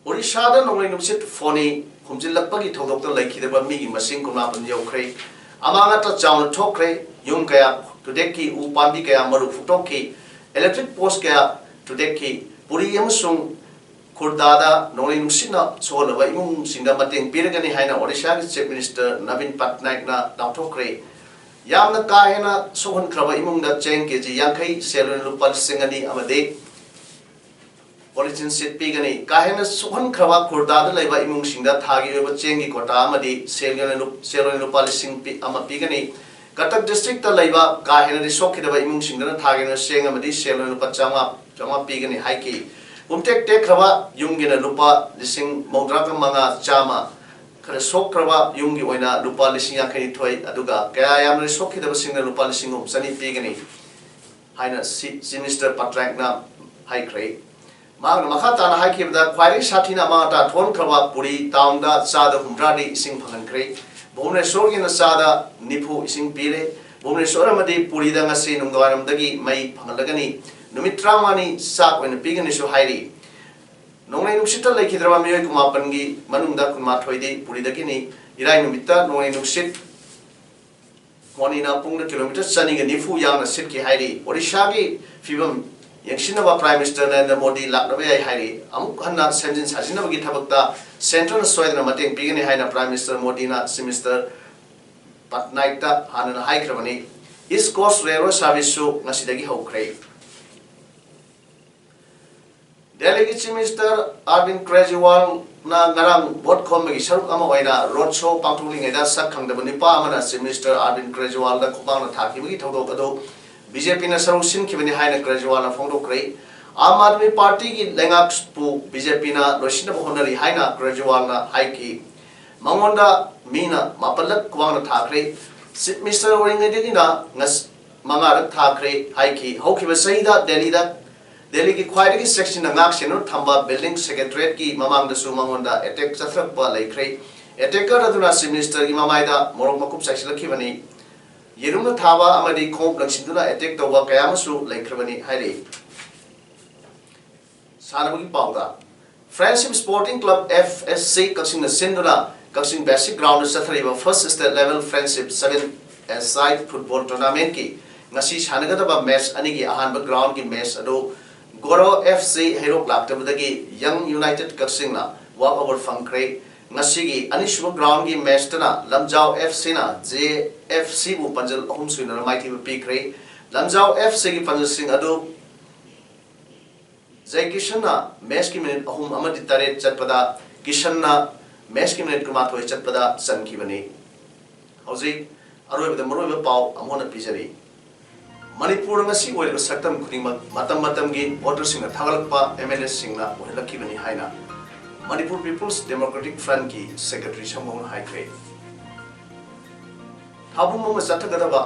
ꯑꯣꯔꯤꯁꯥꯗ ꯅꯣꯡꯂꯩ ꯅꯨꯡꯁꯤꯠ ꯐꯣꯅꯤ ꯍꯨꯝꯖꯤꯜꯂꯛꯄꯒꯤ ꯊꯧꯗꯣꯛꯇ ꯂꯩꯈꯤꯗꯕ ꯃꯤꯒꯤ ꯃꯁꯤꯡ ꯀꯨꯟꯃꯥꯄꯟ ꯌꯧꯈ꯭ꯔꯦ꯫ ꯑꯃꯥꯡ ꯑꯇ ꯆꯥꯎꯅ ꯊꯣꯛꯈ꯭ꯔꯦ꯫ ꯌꯨꯝ ꯀꯌꯥ ꯊꯨꯗꯦꯛꯈꯤ, ꯎ ꯄꯥꯝꯕꯤ ꯀꯌꯥ ꯃꯔꯨ ꯐꯨꯛꯇꯣꯛꯈꯤ, electric post ꯀꯌꯥ ꯊꯨꯗꯦꯛꯈꯤ꯫ ꯄꯨꯔꯤ ꯑꯃꯁꯨꯡ ꯈꯨꯔꯗꯥꯗ ꯅꯣꯡꯂꯩ ꯅꯨꯡꯁꯤꯠꯅ ꯁꯣꯛꯍꯜꯂꯕ ꯏꯃꯨꯡꯁꯤꯡꯗ ꯃꯇꯦꯡ ꯄꯤꯔꯒꯅꯤ ꯍꯥꯏꯅ ꯑꯣꯔꯤꯁꯥꯒꯤ Chief Minister ꯅꯕꯤꯟ ꯄꯠꯅꯥꯌꯛꯅ ꯂꯥꯎꯊꯣꯛꯈ꯭ꯔꯦ꯫ ꯌꯥꯝꯅ ꯀꯥ ꯍꯦꯟꯅ ꯁꯣꯛꯍꯟꯈ꯭ꯔꯕ ꯏꯃꯨꯡꯗ ꯆꯦꯡ ꯀꯦꯖꯤ ꯌꯥꯡꯈꯩ, ꯁꯦꯜ ꯑꯣꯏꯅ ꯂꯨꯄꯥ ꯂꯤꯁꯤꯡ ꯑꯅꯤ ꯑꯃꯗꯤ polythene sheet ꯄꯤꯒꯅꯤ꯫ ꯀꯥ ꯍꯦꯟꯅ ꯁꯣꯛꯍꯟꯈ꯭ꯔꯕ ꯈꯨꯔꯗꯥꯗ ꯂꯩꯕ ꯏꯃꯨꯡꯁꯤꯡꯗ ꯊꯥꯒꯤ ꯑꯣꯏꯕ ꯆꯦꯡꯒꯤ quota ꯑꯃꯗꯤ ꯁꯦꯜꯒꯤ ꯑꯣꯏꯅ ꯂꯨ-, ꯁꯦꯜ ꯑꯣꯏꯅ ꯂꯨꯄꯥ ꯂꯤꯁꯤꯡ ꯄꯤ-, ꯑꯃ ꯄꯤꯒꯅꯤ꯫ ꯀꯇꯛ district ꯇ ꯂꯩꯕ ꯀꯥ ꯍꯦꯟꯅꯗꯤ ꯁꯣꯛꯈꯤꯗꯕ ꯏꯃꯨꯡꯁꯤꯡꯗꯅ ꯊꯥꯒꯤ ꯑꯣꯏꯅ ꯆꯦꯡ ꯑꯃꯗꯤ ꯁꯦꯜ ꯑꯣꯏꯅ ꯂꯨꯄꯥ ꯆꯥꯝꯃꯉꯥ, ꯆꯥꯝꯃꯉꯥ ꯄꯤꯒꯅꯤ ꯍꯥꯏꯈꯤ꯫ ꯄꯨꯝꯇꯦꯛ ꯇꯦꯛꯈ꯭ꯔꯕ ꯌꯨꯝꯒꯤꯅ ꯂꯨꯄꯥ ꯂꯤꯁꯤꯡ ꯃꯧꯗ꯭ꯔꯥꯒ ꯃꯉꯥ ꯆꯥꯝꯃ, ꯈꯔ ꯁꯣꯛꯈ꯭ꯔꯕ ꯌꯨꯝꯒꯤ ꯑꯣꯏꯅ ꯂꯨꯄꯥ ꯂꯤꯁꯤꯡ ꯌꯥꯡꯈꯩ ꯅꯤꯊꯣꯏ, ꯑꯗꯨꯒ ꯀꯌꯥ ꯌꯥꯝꯅ ꯁꯣꯛꯈꯤꯗꯕꯁꯤꯡꯅ ꯂꯨꯄꯥ ꯂꯤꯁꯤꯡ ꯑꯍꯨꯝ ꯆꯅꯤ ꯄꯤꯒꯅꯤ ꯍꯥꯏꯅ ꯁꯤ-, Chief Minister ꯄꯠꯅꯥꯌꯛꯅ ꯍꯥꯏꯈ꯭ꯔꯦ꯫ ꯃꯍꯥꯛꯅ ꯃꯈꯥ ꯇꯥꯅ ꯍꯥꯏꯈꯤꯕꯗ, ꯈ꯭ꯋꯥꯏꯗꯒꯤ ꯁꯥꯊꯤꯅ ꯑꯃꯥꯡ ꯑꯇꯥ ꯊꯣꯛꯍꯟꯈ꯭ꯔꯕ ꯄꯨꯔꯤ ꯇꯥꯎꯟꯗ ꯆꯥꯗ ꯍꯨꯝꯗ꯭ꯔꯥꯗꯤ ꯏꯁꯤꯡ ꯐꯪꯍꯟꯈ꯭ꯔꯦ꯫ ꯚꯨꯕꯅꯦꯁꯣꯔꯒꯤꯅ ꯆꯥꯗ ꯅꯤꯐꯨ ꯏꯁꯤꯡ ꯄꯤꯔꯦ꯫ ꯚꯨꯕꯅꯦꯁꯣꯔ ꯑꯃꯗꯤ ꯄꯨꯔꯤꯗ ꯉꯁꯤ ꯅꯨꯡꯗꯥꯡꯋꯥꯏꯔꯝꯗꯒꯤ ꯃꯩ ꯐꯪꯍꯜꯂꯒꯅꯤ꯫ ꯅꯨꯃꯤꯠ ꯇꯔꯥꯃꯉꯥꯅꯤ ꯆꯥꯛ ꯑꯣꯏꯅ ꯄꯤꯒꯅꯤꯁꯨ ꯍꯥꯏꯔꯤ꯫ ꯅꯣꯡꯂꯩ ꯅꯨꯡꯁꯤꯠꯇ ꯂꯩꯈꯤꯗ꯭ꯔꯕ ꯃꯤꯑꯣꯏ ꯀꯨꯟꯃꯥꯄꯟꯒꯤ ꯃꯅꯨꯡꯗ ꯀꯨꯟꯃꯥꯊꯣꯏꯗꯤ ꯄꯨꯔꯤꯗꯒꯤꯅꯤ꯫ ꯏꯔꯥꯏ ꯅꯨꯃꯤꯠꯇ ꯅꯣꯡꯂꯩ ꯅꯨꯡꯁꯤꯠ ꯐꯣꯅꯤꯅ ꯄꯨꯡꯗ ꯀꯤꯂꯣꯃꯤꯇꯔ ꯆꯅꯤꯒ ꯅꯤꯐꯨ ꯌꯥꯡꯅ ꯁꯤꯠꯈꯤ ꯍꯥꯏꯔꯤ꯫ ꯑꯣꯗꯤꯁꯥꯒꯤ ꯐꯤꯕꯝ ꯌꯦꯡꯁꯤꯟꯅꯕ ꯄ꯭ꯔꯥꯏꯝ ꯃꯤꯅꯤꯁꯇꯔ ꯅꯔꯦꯟꯗ꯭ꯔ ꯃꯣꯗꯤ ꯂꯥꯛꯅꯕ ꯌꯥꯏ ꯍꯥꯏꯔꯤ꯫ ꯑꯃꯨꯛ ꯍꯟꯅ ꯁꯦꯝꯖꯤꯟ ꯁꯥꯖꯤꯟꯅꯕꯒꯤ ꯊꯕꯛꯇ ꯁꯦꯟꯇꯔꯅ ꯁꯣꯏꯗꯅ ꯃꯇꯦꯡ ꯄꯤꯒꯅꯤ ꯍꯥꯏꯅ ꯄ꯭ꯔꯥꯏꯝ ꯃꯤꯅꯤꯁꯇꯔ ꯃꯣꯗꯤꯅ ꯆꯤꯐ ꯃꯤꯅꯤꯁꯇꯔ ꯄꯠꯅꯥꯏꯛꯇ ꯍꯥꯟꯅꯅ ꯍꯥꯏꯈ꯭ꯔꯕꯅꯤ꯫ ꯏꯁ ꯀꯣꯁ ꯔꯦꯜꯋꯦ ꯁꯥꯔꯚꯤꯁꯁꯨ ꯉꯁꯤꯗꯒꯤ ꯍꯧꯈ꯭ꯔꯦ꯫ ꯗꯦꯜꯂꯤꯒꯤ ꯆꯤꯐ ꯃꯤꯅꯤꯁꯇꯔ ꯑꯔꯕꯤꯟ ꯀ꯭ꯔꯦꯖꯤꯋꯥꯜꯅ ꯉꯔꯥꯡ ꯚꯣꯠ ꯈꯣꯝꯕꯒꯤ ꯁꯔꯨꯛ ꯑꯃ ꯑꯣꯏꯅ ꯔꯣꯗ ꯁꯣ ꯄꯥꯡꯊꯣꯛꯂꯤꯉꯩꯗ ꯁꯛ ꯈꯪꯗꯕ ꯅꯨꯄꯥ ꯑꯃꯅ ꯆꯤꯐ ꯃꯤꯅꯤꯁꯇꯔ ꯑꯔꯕꯤꯟ ꯀ꯭ꯔꯦꯖꯤꯋꯥꯜꯗ ꯈꯨꯄꯥꯛꯅ ꯊꯥꯈꯤꯕꯒꯤ ꯊꯧꯗꯣꯛ ꯑꯗꯨ ꯕꯤ ꯖꯦ ꯄꯤꯅ ꯁꯔꯨꯛ ꯁꯤꯟꯈꯤꯕꯅꯤ ꯍꯥꯏꯅ ꯀ꯭ꯔꯦꯖꯤꯋꯥꯜꯅ ꯐꯣꯡꯗꯣꯛꯈ꯭ꯔꯦ꯫ ꯑꯥꯝ ꯑꯥꯗꯃꯤ ꯄꯥꯔꯇꯤꯒꯤ ꯂꯩꯉꯥꯛꯄꯨ ꯕꯤ ꯖꯦ ꯄꯤꯅ ꯂꯣꯏꯁꯤꯟꯅꯕ ꯍꯣꯠꯅꯔꯤ ꯍꯥꯏꯅ ꯀ꯭ꯔꯦꯖꯤꯋꯥꯜꯅ ꯍꯥꯏꯈꯤ꯫ ꯃꯉꯣꯟꯗ ꯃꯤꯅ ꯃꯥꯄꯜꯂꯛ ꯈꯨꯄꯥꯛꯅ ꯊꯥꯈ꯭ꯔꯦ꯫ ꯆꯤꯐ ꯃꯤꯅꯤꯁꯇꯔ ꯑꯣꯏꯔꯤꯉꯩꯗꯒꯤꯅ ꯉꯁ-, ꯃꯉꯥꯔꯛ ꯊꯥꯈ꯭ꯔꯦ ꯍꯥꯏꯈꯤ꯫ ꯍꯧꯈꯤꯕ ꯆꯍꯤꯗ ꯗꯦꯜꯂꯤꯗ, ꯗꯦꯜꯂꯤꯒꯤ ꯈ꯭ꯋꯥꯏꯗꯒꯤ ꯆꯦꯛꯁꯤꯟꯅ ꯉꯥꯛ ꯁꯦꯟꯗꯨꯅ ꯊꯝꯕ ꯕꯤꯜꯗꯤꯡ ꯁꯦꯀ꯭ꯔꯦꯇꯔꯤꯌꯦꯠꯀꯤ ꯃꯃꯥꯡꯗꯁꯨ ꯃꯉꯣꯟꯗ ꯑꯦꯇꯦꯛ ꯆꯠꯊꯔꯛꯄ ꯂꯩꯈ꯭ꯔꯦ꯫ ꯑꯦꯇꯦꯀꯔ ꯑꯗꯨꯅ ꯆꯤꯐ ꯃꯤꯅꯤꯁꯇꯔꯒꯤ ꯃꯃꯥꯏꯗ ꯃꯣꯔꯣꯛ ꯃꯀꯨꯞ ꯆꯥꯏꯁꯤꯜꯂꯛꯈꯤꯕꯅꯤ꯫ ꯌꯦꯔꯨꯝꯅ ꯊꯥꯕ ꯑꯃꯗꯤ ꯈꯣꯡꯎꯞ ꯂꯪꯁꯤꯟꯗꯨꯅ ꯑꯦꯇꯦꯛ ꯇꯧꯕ ꯀꯌꯥ ꯑꯃꯁꯨ ꯂꯩꯈ꯭ꯔꯕꯅꯤ ꯍꯥꯏꯔꯤ꯫ ꯁꯥꯟꯅꯕꯒꯤ ꯄꯥꯎꯗ, friendship sporting club, F S C, ꯀꯛꯆꯤꯡꯅ ꯁꯤꯟꯗꯨꯅ ꯀꯛꯆꯤꯡ ꯕꯦꯁꯤꯛ ꯒ꯭ꯔꯥꯎꯟꯗ ꯆꯠꯊꯔꯤꯕ first state level friendship seven A side football ꯇꯣꯔꯅꯥꯃꯦꯟꯠꯀꯤ ꯉꯁꯤ ꯁꯥꯟꯅꯒꯗꯕ ꯃꯦꯆ ꯑꯅꯤꯒꯤ ꯑꯍꯥꯟꯕ ꯒ꯭ꯔꯥꯎꯟꯒꯤ ꯃꯦꯆ ꯑꯗꯨ ꯒꯣꯔꯣ ꯑꯦꯐ ꯁꯤ ꯍꯩꯔꯣꯛ ꯂꯥꯛꯇꯕꯗꯒꯤ ꯌꯪ ꯌꯨꯅꯥꯏꯇꯦꯗ ꯀꯛꯆꯤꯡꯅ ꯋꯥꯛ ꯑꯣꯚꯔ ꯐꯪꯈ꯭ꯔꯦ꯫ ꯉꯁꯤꯒꯤ ꯑꯅꯤꯁꯨꯕ ꯒ꯭ꯔꯥꯎꯟꯒꯤ ꯃꯦꯆꯇꯅ ꯂꯝꯖꯥꯎ ꯑꯦꯐ ꯁꯤꯅ ꯖꯦ ꯑꯦꯐ ꯁꯤꯕꯨ ꯄꯥꯟꯖꯜ ꯑꯍꯨꯝ ꯁꯣꯏꯗꯅ ꯃꯥꯏꯊꯤꯕ ꯄꯤꯈ꯭ꯔꯦ꯫ ꯂꯝꯖꯥꯎ ꯑꯦꯐ ꯁꯤꯒꯤ ꯄꯥꯟꯖꯜꯁꯤꯡ ꯑꯗꯨ ꯖꯩꯀꯤꯁꯟꯅ ꯃꯦꯆꯀꯤ ꯃꯤꯅꯤꯠ ꯑꯍꯨꯝ ꯑꯃꯗꯤ ꯇꯔꯦꯠ ꯆꯠꯄꯗ, ꯀꯤꯁꯟꯅ ꯃꯦꯆꯀꯤ ꯃꯤꯅꯤꯠ ꯀꯨꯟꯃꯥꯊꯣꯏ ꯆꯠꯄꯗ ꯆꯟꯈꯤꯕꯅꯤ꯫ ꯍꯧꯖꯤꯛ ꯑꯔꯣꯏꯕꯗ ꯃꯔꯨꯑꯣꯏꯕ ꯄꯥꯎ ꯑꯃꯨꯛ ꯍꯟꯅ ꯄꯤꯖꯔꯤ꯫ ꯃꯅꯤꯄꯨꯔꯗ ꯉꯁꯤ ꯑꯣꯏꯔꯤꯕ ꯁꯛꯇꯝ ꯈꯨꯗꯤꯡꯃꯛ ꯃꯇꯝ ꯃꯇꯝꯒꯤ ꯚꯣꯇꯔꯁꯤꯡꯅ ꯊꯥꯒꯠꯂꯛꯄ ꯑꯦꯝ ꯑꯦꯜ ꯑꯦꯁꯤꯡꯅ ꯑꯣꯏꯍꯜꯂꯛꯈꯤꯕꯅꯤ ꯍꯥꯏꯅ ꯃꯅꯤꯄꯨꯔ ꯄꯤꯄꯜꯁ ꯗꯦꯃꯣꯀ꯭ꯔꯦꯇꯤꯛ ꯐ꯭ꯔꯟꯠꯀꯤ ꯁꯦꯀ꯭ꯔꯦꯇꯔꯤ ꯁꯪꯕꯧꯅ ꯍꯥꯏꯈ꯭ꯔꯦ꯫ ꯊꯥꯕꯨꯝ ꯑꯃ ꯆꯠꯊꯒꯗꯕ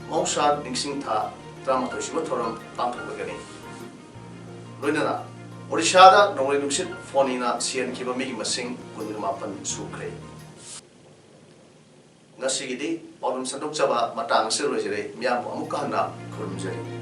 ꯃꯍꯧꯁꯥ ꯅꯤꯡꯁꯤꯡ ꯊꯥ ꯇꯔꯥꯃꯥꯊꯣꯏ ꯁꯨꯕ ꯊꯧꯔꯝ ꯄꯥꯡꯊꯣꯛꯂꯒꯅꯤ꯫ ꯂꯣꯏꯅꯅ ꯑꯣꯔꯤꯁꯥꯗ ꯅꯣꯡꯂꯩ ꯅꯨꯡꯁꯤꯠ ꯐꯣꯅꯤꯅ ꯁꯤꯍꯟꯈꯤꯕ ꯃꯤꯒꯤ ꯃꯁꯤꯡ ꯀꯨꯟꯃꯥꯄꯟ ꯁꯨꯈ꯭ꯔꯦ꯫ ꯉꯁꯤꯒꯤꯗꯤ ꯄꯥꯎꯗꯝ ꯁꯟꯗꯣꯛꯆꯕ ꯃꯇꯥꯡ ꯑꯁꯤꯗ ꯂꯣꯏꯖꯔꯦ꯫ ꯃꯤꯌꯥꯝꯕꯨ ꯑꯃꯨꯛꯀ ꯍꯟꯅ ꯈꯨꯔꯨꯝꯖꯔꯤ꯫